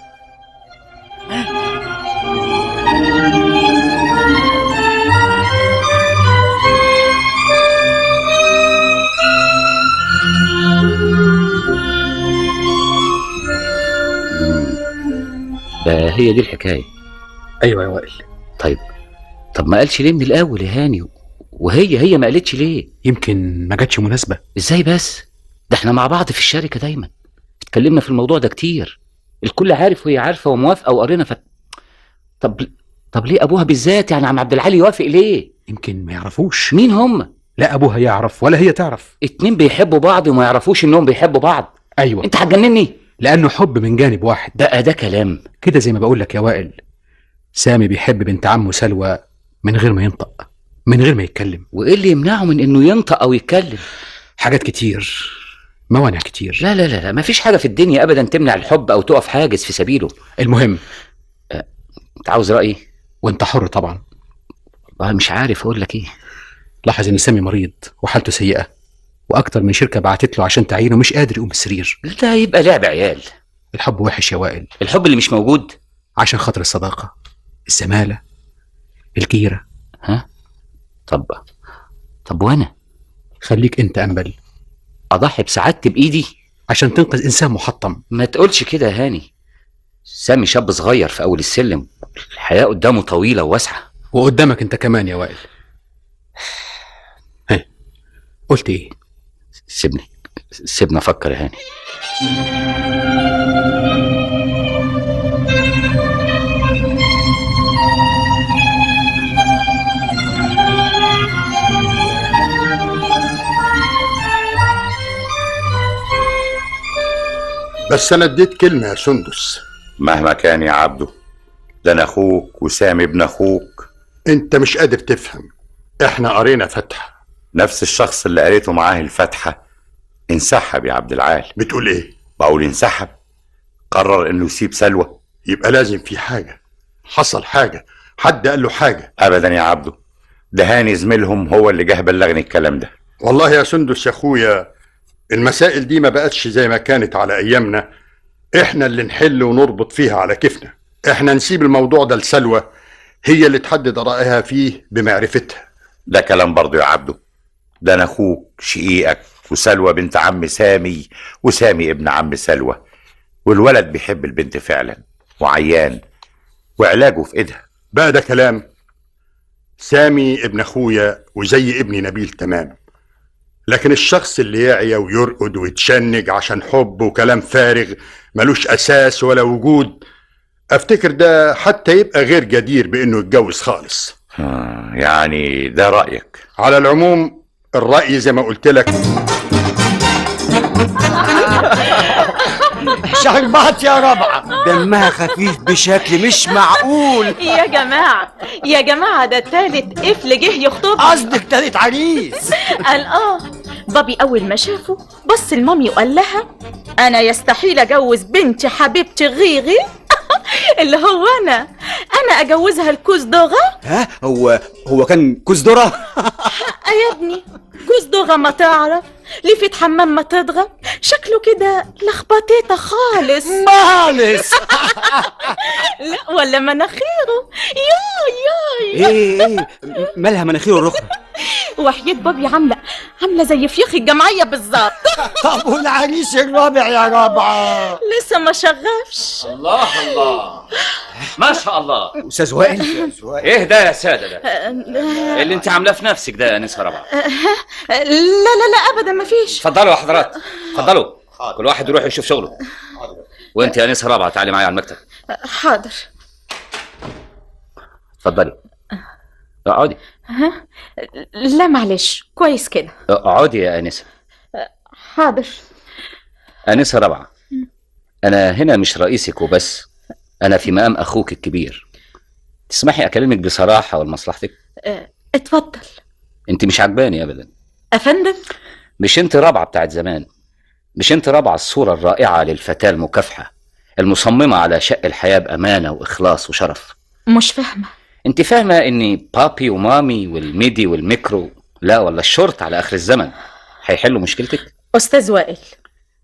ده هي دي الحكاية. أيوة يا وائل. طيب، طب ما قالش ليه من الأول يا هاني؟ وهي ما قالتش ليه؟ يمكن ما جاتش مناسبة. إزاي بس؟ ده احنا مع بعض في الشركة دايما، اتكلمنا في الموضوع ده كتير، الكل عارف وهي عارفة وموافقة وقرينا طب ليه أبوها بالذات يعني عم عبد العالي يوافق ليه؟ يمكن ما يعرفوش. مين هم؟ لا أبوها يعرف ولا هي تعرف. اتنين بيحبوا بعض وما يعرفوش إنهم بيحبوا بعض. أيوة. أنت هتجنني. لأنه حب من جانب واحد. بقى ده كلام كده زي ما بقول لك يا وائل. سامي بيحب بنت عمه سلوى من غير ما ينطق، من غير ما يتكلم. وإيه اللي يمنعه من إنه ينطق أو يتكلم؟ حاجات كتير، موانع كتير. لا لا لا لا، مفيش حاجة في الدنيا أبدا تمنع الحب أو تقف حاجز في سبيله. المهم أنت عاوز رأيي؟ وأنت حر طبعا. والله مش عارف أقول لك إيه. لاحظ إن سامي مريض وحالته سيئة، واكتر من شركة بعتت له عشان تعينه مش قادر يقوم السرير. ده يبقى لعب عيال. الحب وحش يا وائل. الحب اللي مش موجود عشان خاطر الصداقة، الزمالة، الجيرة. ها؟ طب وانا؟ خليك انت انبل. اضحي بسعادتي بايدي عشان تنقذ انسان محطم؟ ما تقولش كده يا هاني. سامي شاب صغير في اول السلم، الحياة قدامه طويلة وواسعه. وقدامك انت كمان يا وائل. ها قلت ايه؟ سيبني افكر يا هاني. بس انا اديت كلمة يا سندس. مهما كان يا عبده، ده انا اخوك وسامي ابن اخوك. انت مش قادر تفهم، احنا قرينا فاتحة. نفس الشخص اللي قريته معاه الفاتحة انسحب يا عبد العال. بتقول ايه؟ بقول انسحب، قرر انه يسيب سلوى. يبقى لازم في حاجة، حصل حاجة، حد قال له حاجة. ابدا يا عبده، ده هاني زميلهم هو اللي جه بلغني الكلام ده. والله يا سندس يا اخويا، المسائل دي ما بقتش زي ما كانت على ايامنا، احنا اللي نحل ونربط فيها على كيفنا. احنا نسيب الموضوع ده لسلوى، هي اللي تحدد رأيها فيه بمعرفتها. ده كلام برضه يا عبده، ده انا اخوك شقيقك، وسلوى بنت عم سامي، وسامي ابن عم سلوى، والولد بيحب البنت فعلا وعيان، وعلاجه في ايدها. بقى ده كلام؟ سامي ابن اخويا وزي ابني نبيل تمام، لكن الشخص اللي يعيا ويرقد ويتشنج عشان حب وكلام فارغ ملوش اساس ولا وجود، افتكر ده حتى يبقى غير جدير بانه يتجوز خالص. يعني ده رأيك؟ على العموم الرأي زي ما قلت لك. شربات يا ربعة، دمها خفيف بشكل مش معقول. يا جماعة يا جماعة، ده تالت قفل جه يخطبني. قصدك تالت عريس؟ قال اه. بابي أول ما شافه بص لمامي وقال لها أنا يستحيل أجوز بنتي حبيبتي غيغي اللي هو أنا أجوزها الكوز دوغة. ها، هو كان كوز ذرة؟ حق يا ابني، كوز دوغة ما تعرف ليه في حمام ما تضغى، شكله كده لخبطيته خالص خالص. لا ولا مناخيره، يا ايه مالها مناخيره الرخرة؟ وحياة بابي عاملة زي فيخ الجمعية بالظبط. طب والعريس الرابع يا رابعة؟ لسه ما شغفش. الله الله، ما شاء الله. أستاذ وائل، ايه ده يا سادة؟ ده اللي انت عاملاه في نفسك ده يا انسة رابعة؟ لا لا لا ابدا ما فيش. اتفضلوا يا حضرات، اتفضلوا، كل واحد يروح يشوف شغله. وانت يا انسة رابعة تعالي معايا على المكتب. حاضر. اتفضلي اقعدي. ها؟ لا معلش، كويس كده. اقعدي يا انسة. حاضر. انسة رابعة، انا هنا مش رئيسك وبس، انا في مقام اخوك الكبير. تسمحي اكلمك بصراحة ولمصلحتك؟ اتفضل. انت مش عجباني ابدا. افندم؟ مش انت رابعة بتاعت زمان، مش انت رابعة الصورة الرائعة للفتاة المكافحة المصممة على شق الحياة بأمانة وإخلاص وشرف. مش فاهمة. انت فاهمة ان بابي ومامي والميدي والميكرو، لا ولا الشرطة على آخر الزمن هيحلوا مشكلتك؟ أستاذ وائل،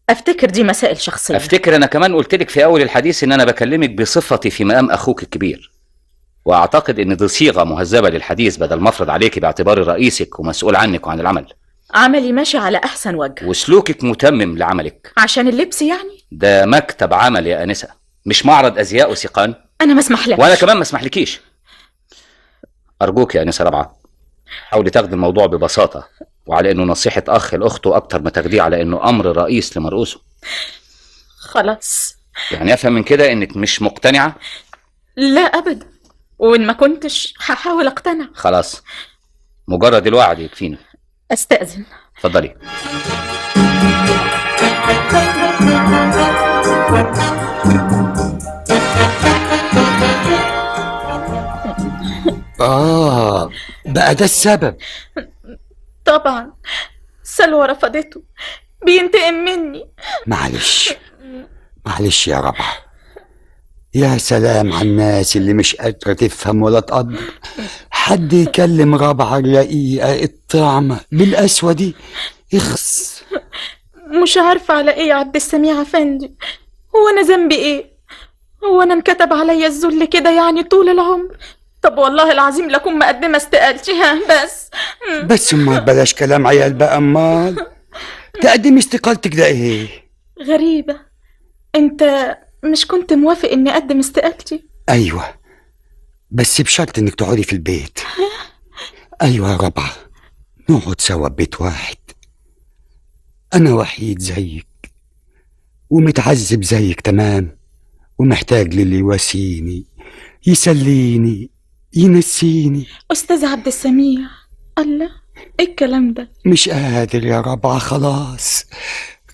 أفتكر دي مسائل شخصية. أفتكر أنا كمان قلتلك في أول الحديث إن أنا بكلمك بصفتي في مقام أخوك الكبير، وأعتقد إن دي صيغة مهذبة للحديث بدل ما أفرض عليك باعتباري رئيسك ومسؤول عنك وعن العمل. عملي ماشي على أحسن وجه، وسلوكك متمم لعملك. عشان اللبس يعني؟ ده مكتب عمل يا أنسة، مش معرض أزياء وسيقان. أنا ما اسمحلكش. وأنا كمان ما اسمحلكيش. أرجوك يا أنسة رابعة، حاولي تاخدي الموضوع ببساطة وعلى إنه نصيحة أخ لأخته أكتر ما تاخديه على إنه أمر رئيس لمرؤوسه. خلاص. يعني أفهم من كده إنك مش مقتنعة؟ لا أبدا، وإن ما كنتش هحاول أقتنع. خلاص، مجرد الوعد يكفينا. أستأذن. اتفضلي. بقى ده السبب؟ طبعا، سلوى رفضته، بينتقم مني. معلش معلش يا ربعة، يا سلام على الناس اللي مش قادرة تفهم ولا تقدر. حد يكلم رابعة الرقيقة الطعمة بالقسوة دي؟ اخس. مش عارفة على ايه يا عبد السميع افندي، هو انا ذنبي ايه؟ هو انا انكتب عليا الذل كده يعني طول العمر؟ طب والله العظيم لكم مقدمة استقالتي. ها بس بس امال بلاش كلام عيال بقى. امال تقدمي استقالتك ده ايه؟ غريبة، انت مش كنت موافق اني اقدم استقالتي؟ ايوه، بس بشرط انك تقعدي في البيت. ايوه يا ربعة، نقعد سوا ببيت واحد. انا وحيد زيك ومتعذب زيك تمام، ومحتاج للي يواسيني يسليني ينسيني. استاذ عبد السميع، الله، ايه الكلام ده؟ مش قادر يا ربعة، خلاص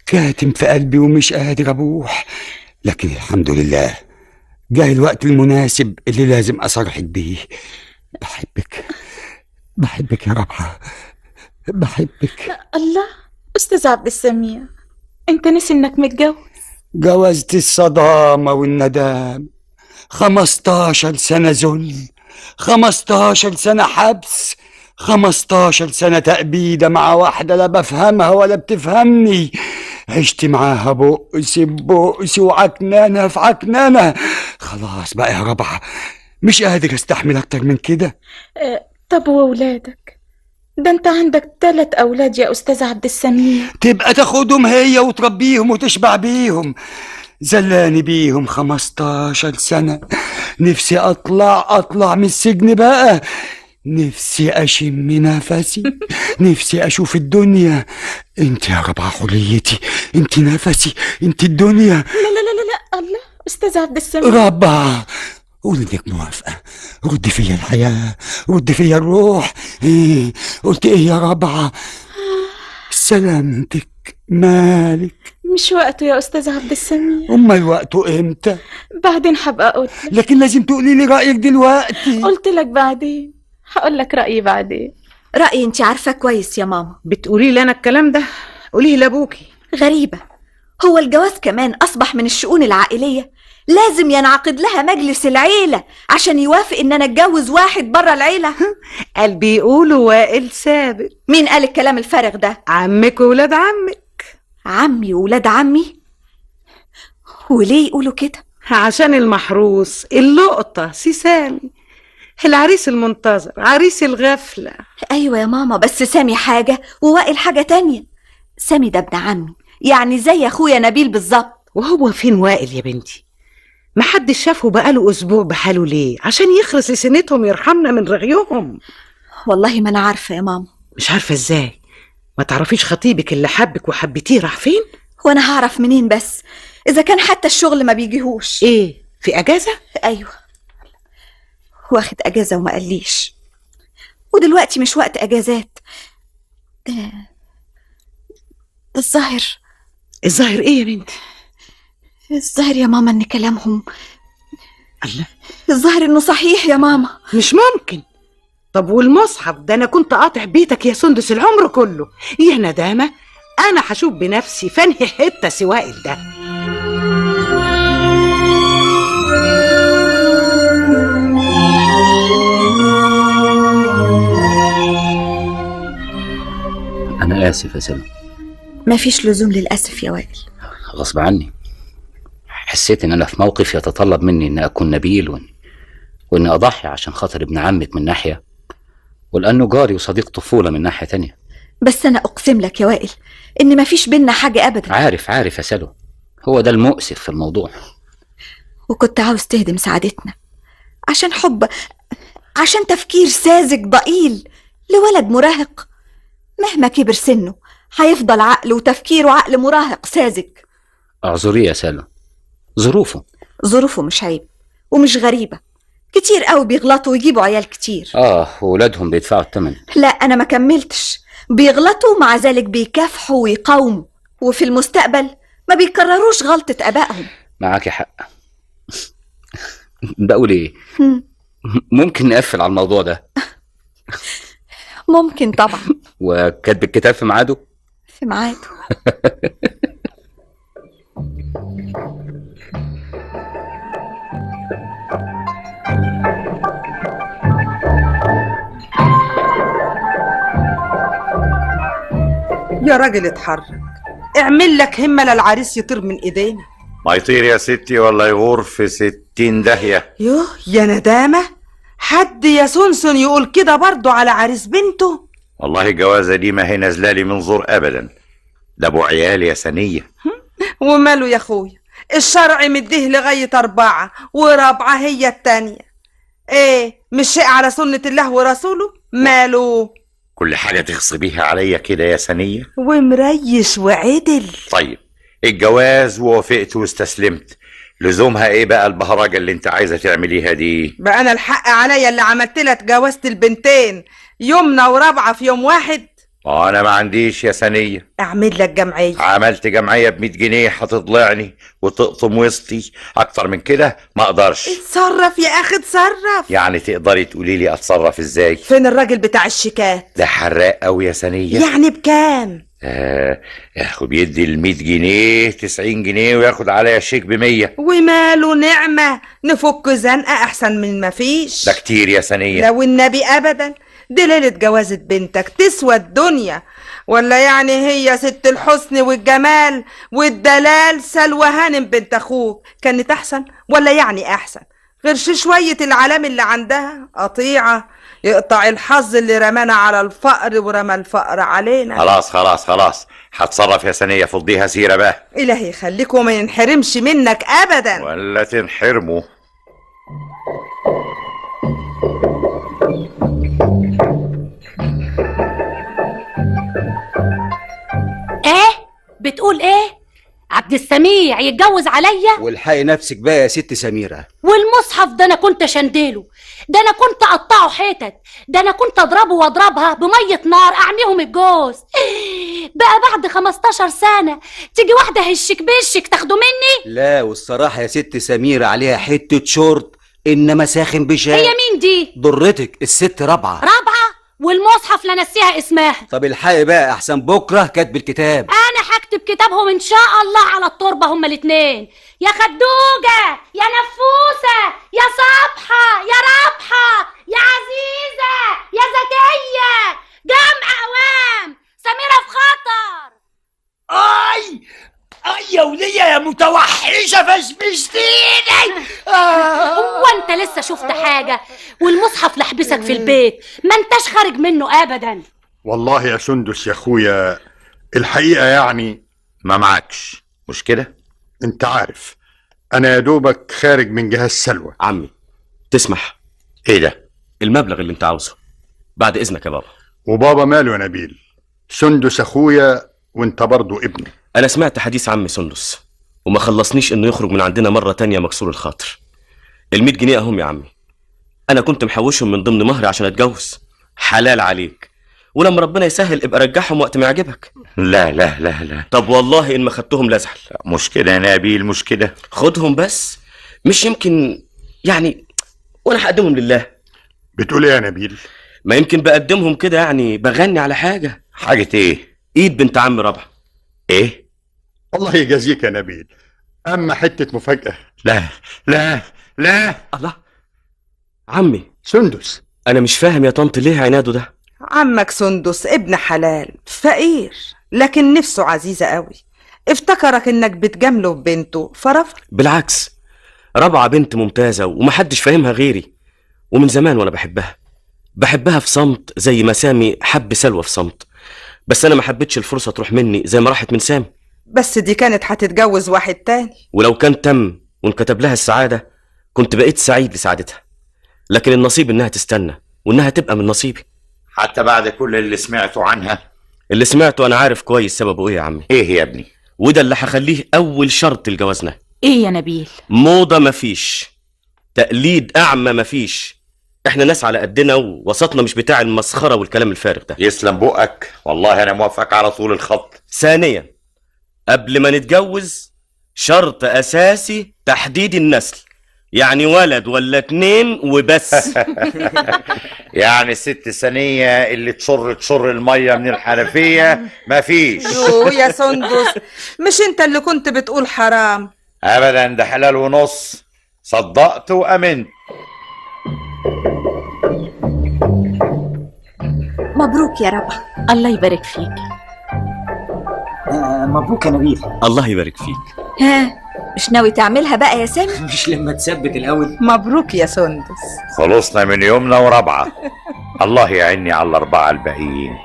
كاتم في قلبي ومش قادر ابوح. لكن الحمد لله جه الوقت المناسب اللي لازم أصرحك بيه. بحبك، بحبك يا ربعة، بحبك. الله، أستاذ عبد السميع، أنت نسي إنك متجوز؟ جوزت الصدامة والندام، 15 سنة ذل، 15 سنة حبس، 15 سنة تأبيدة مع واحدة لا بفهمها ولا بتفهمني. عشت معاها بؤس بؤس وعكنانة في عكنانة. خلاص بقى يا ربعة، مش قادر استحمل اكتر من كده. طب وولادك؟ ده انت عندك 3 اولاد يا استاذ عبد السميع. تبقى تاخدهم هي وتربيهم وتشبع بيهم. زلاني بيهم 15 سنة. نفسي أطلع من السجن بقى، نفسي أشم نفسي، نفسي أشوف الدنيا. أنت يا ربعة حليتي، أنت نفسي، أنت الدنيا. لا لا لا لا، الله، أستاذ عبد السميع. ربعة، قولي إنك موافقة. ردي فيا الحياة، ردي فيا الروح. إيه قلت إيه يا ربعة؟ سلامتك، مالك؟ مش وقته يا أستاذ عبد السميع. أمال وقته إمتى؟ بعدين هبقى أقول. لكن لازم تقولي لي رأيك دلوقتي. قلت لك بعدين، هقول لك رأيي بعدين. رأيي أنت عارفة كويس يا ماما. بتقولي لي أنا الكلام ده؟ قوليه لأبوكي. غريبة، هو الجواز كمان أصبح من الشؤون العائلية؟ لازم ينعقد لها مجلس العيلة عشان يوافق إن أنا أتجوز واحد برا العيلة. قال بيقولوا وائل سابق. مين قال الكلام الفارغ ده؟ عمك وولاد عمك. عمي وولاد عمي؟ وليه يقولوا كده؟ عشان المحروس، اللقطة، سي سامي، العريس المنتظر، عريس الغفلة. أيوة يا ماما، بس سامي حاجة ووائل حاجة تانية. سامي ده ابن عمي، يعني زي أخويا نبيل بالظبط. وهو فين وائل يا بنتي؟ محدش شافه بقاله أسبوع بحاله. ليه؟ عشان يخلص لسنتهم، يرحمنا من رغيهم. والله ما أنا عارفة يا ماما. مش عارفة إزاي؟ ما تعرفيش خطيبك اللي حبك وحبيتيه راح فين؟ وأنا هعرف منين بس إذا كان حتى الشغل ما بيجيهوش. إيه، في أجازة؟ أيوة، واخد أجازة وما قاليش. ودلوقتي مش وقت أجازات. ده الظاهر. الظاهر إيه يا بنتي؟ الظاهر يا ماما إن كلامهم، الله، الظاهر إنه صحيح يا ماما. مش ممكن. طب والمصحف ده؟ أنا كنت قاطع بيتك يا سندس العمر كله. يا ندامة، أنا هشوف بنفسي فنهي حتة سوائل ده. أنا آسف يا سلمى. مفيش لزوم للأسف يا وائل. غصب عني، حسيت إن أنا في موقف يتطلب مني إن أكون نبيل وإن أضحي عشان خاطر ابن عمك من ناحية، ولأنه جاري وصديق طفولة من ناحية تانية. بس أنا أقسم لك يا وائل إن مفيش بينا حاجة أبدا. عارف يا سلوى، هو ده المؤسف في الموضوع. وكنت عاوز تهدم سعادتنا عشان حب، عشان تفكير ساذج ضئيل لولد مراهق. مهما كبر سنة هيفضل عقله وتفكيره عقل مراهق ساذج. اعذريه يا سلوى، ظروفه مش عيب ومش غريبة. كتير قوي بيغلطوا ويجيبوا عيال كتير. ولادهم بيدفعوا الثمن. لا أنا ما كملتش. بيغلطوا مع ذلك بيكافحوا ويقاوموا، وفي المستقبل ما بيكرروش غلطة آبائهم. معاكي حق. بقول ايه، ممكن نقفل على الموضوع ده؟ ممكن طبعا. وكاتب الكتاب في ميعاده؟ في ميعاده. يا راجل اتحرك، اعمل لك همة للعريس يطير من ايدينا. ما يطير يا ستي ولا يغور في 60 داهية. يوه يا ندامة، حد يا سنسن يقول كده برضو على عريس بنته؟ والله الجوازة دي ما هي نازلالي من زور ابدا، ده ابو عيال يا سنية. وماله يا اخويا، الشرع مديه لغاية 4 ورابعة هي التانية. ايه مش شيء على سنة الله ورسوله؟ ماله؟ كل حاجة تغصبيها عليا كده يا سنية. ومريش وعدل. طيب الجواز ووافقت واستسلمت، لزومها ايه بقى البهرجة اللي انت عايزة تعمليها دي؟ بقى انا الحق عليا اللي عملت لك جوازة البنتين يمنى ورابعة في يوم واحد؟ انا ما عنديش يا سنية. اعمل لك جمعية. عملت جمعية ب100 جنيه هتطلعني وتقطم وسطي، اكتر من كده ما اقدرش. اتصرف يا اخي اتصرف. يعني تقدري تقولي لي اتصرف ازاي؟ فين الراجل بتاع الشيكات ده؟ حراق قوي يا سنية. يعني بكام؟ ياخد بيدي ال100 جنيه 90 جنيه وياخد عليا شيك ب100. وماله، نعمة، نفك زنقة احسن من ما فيش. ده كتير يا سنية. لو النبي ابدا، دي ليلة جوازة بنتك تسوى الدنيا، ولا يعني هي ست الحسن والجمال والدلال سلوى هانم بنت اخوك كانت احسن؟ ولا يعني احسن غير شوية العلام اللي عندها قطيعة؟ يقطع الحظ اللي رمانا على الفقر ورمى الفقر علينا. خلاص خلاص خلاص، هتصرف يا سنية، فضيها سيرة بقى. إلهي يخليك وما ينحرمش منك أبدا. ولا تنحرموا. ايه بتقول ايه؟ عبد السميع يتجوز عليا؟ والحقي نفسك بقى يا ست سميرة. والمصحف ده انا كنت شندله، ده انا كنت اقطعه حتت، ده انا كنت اضربه واضربها بمية نار اعميهم الجوز. بقى بعد 15 سنة تيجي واحدة هشك بشك تاخده مني؟ لا والصراحة يا ست سميرة عليها حتة شورت، انما ساخن بشاي. هي مين دي؟ ضرتك الست رابعة. رابعة؟ والمصحف لا نسيها اسمها. طب الحقي بقى احسن بكره كاتب الكتاب. انا هكتب كتابهم ان شاء الله على التربة هما الاتنين. يا خدوجة، يا نفوسه، يا صبحة، يا رابحه، يا عزيزه، يا زكية، جمع اوام، سميرة في خطر. اي اي يا وليه يا متوحشه فشفشتيني. هو انت لسه شفت حاجة؟ والمصحف لحبسك في البيت، ما انتش خارج منه ابدا. والله يا سندس يا اخويا الحقيقة يعني ما معكش مش كده؟ انت عارف انا يا دوبك خارج من جهاز سلوى. عمي تسمح؟ ايه ده؟ المبلغ اللي انت عاوزه بعد اذنك يا بابا. وبابا ماله يا نبيل؟ سندس اخويا وانت برضو ابني. انا سمعت حديث عمي سندس وما خلصنيش انه يخرج من عندنا مرة تانية مكسور الخاطر. ال100 جنيه اهم يا عمي، انا كنت محوشهم من ضمن مهري عشان اتجوز. حلال عليك، ولما ربنا يسهل ابقى رجعهم وقت ما يعجبك. لا لا لا لا. طب والله ان ما خدتهم لازعل. مش كده يا نبيل، مش كده. خدهم بس، مش يمكن يعني، وانا هقدمهم لله. بتقول ايه يا نبيل؟ ما يمكن بقدمهم كده يعني، بغني على حاجة. حاجة ايه؟ ايد بنت عم رابحه. ايه؟ الله يجازيك يا نبيل، اما حتة مفاجاة. لا لا لا. الله، عمي سندس. انا مش فاهم يا طنط ليه عناده ده. عمك سندس ابن حلال، فقير لكن نفسه عزيزة قوي. افتكرك انك بتجامله ببنته فرفض. بالعكس، رابعة بنت ممتازة ومحدش فاهمها غيري، ومن زمان وانا بحبها، بحبها في صمت زي ما سامي حب سلوى في صمت. بس انا ما حبيتش الفرصة تروح مني زي ما راحت من سامي. بس دي كانت هتتجوز واحد تاني، ولو كان تم وانكتب لها السعادة كنت بقيت سعيد لسعادتها، لكن النصيب انها تستنى وانها تبقى من نصيبي. حتى بعد كل اللي سمعته عنها؟ اللي سمعته انا عارف كويس سببه ايه يا عمي. ايه يا ابني؟ وده اللي هخليه اول شرط لجوازنا. ايه يا نبيل؟ موضة مفيش، تقليد اعمى مفيش، احنا ناس على قدنا ووسطنا مش بتاع المسخرة والكلام الفارغ ده. يسلم بقك، والله انا موافقك على طول الخط. ثانيا، قبل ما نتجوز شرط اساسي تحديد النسل، يعني ولد ولا اتنين وبس. يعني الست سنية اللي تشر المية من الحنفية مفيش. يوه يا سندس، مش انت اللي كنت بتقول حرام؟ ابدا، ده حلال ونص. صدقت وامنت. مبروك يا ربع. الله يبارك فيك. مبروك يا نبيل. الله يبارك فيك. ها، مش ناوي تعملها بقى يا سامي؟ مش لما تثبت الاول. مبروك يا سندس. خلصنا من يومنا ورابعه. الله يعيني على الاربعة الباقيين،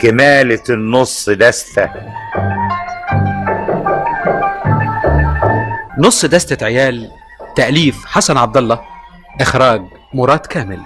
كمالة النص دستة. نص دستة عيال، تأليف حسن عبد الله، إخراج مراد كامل.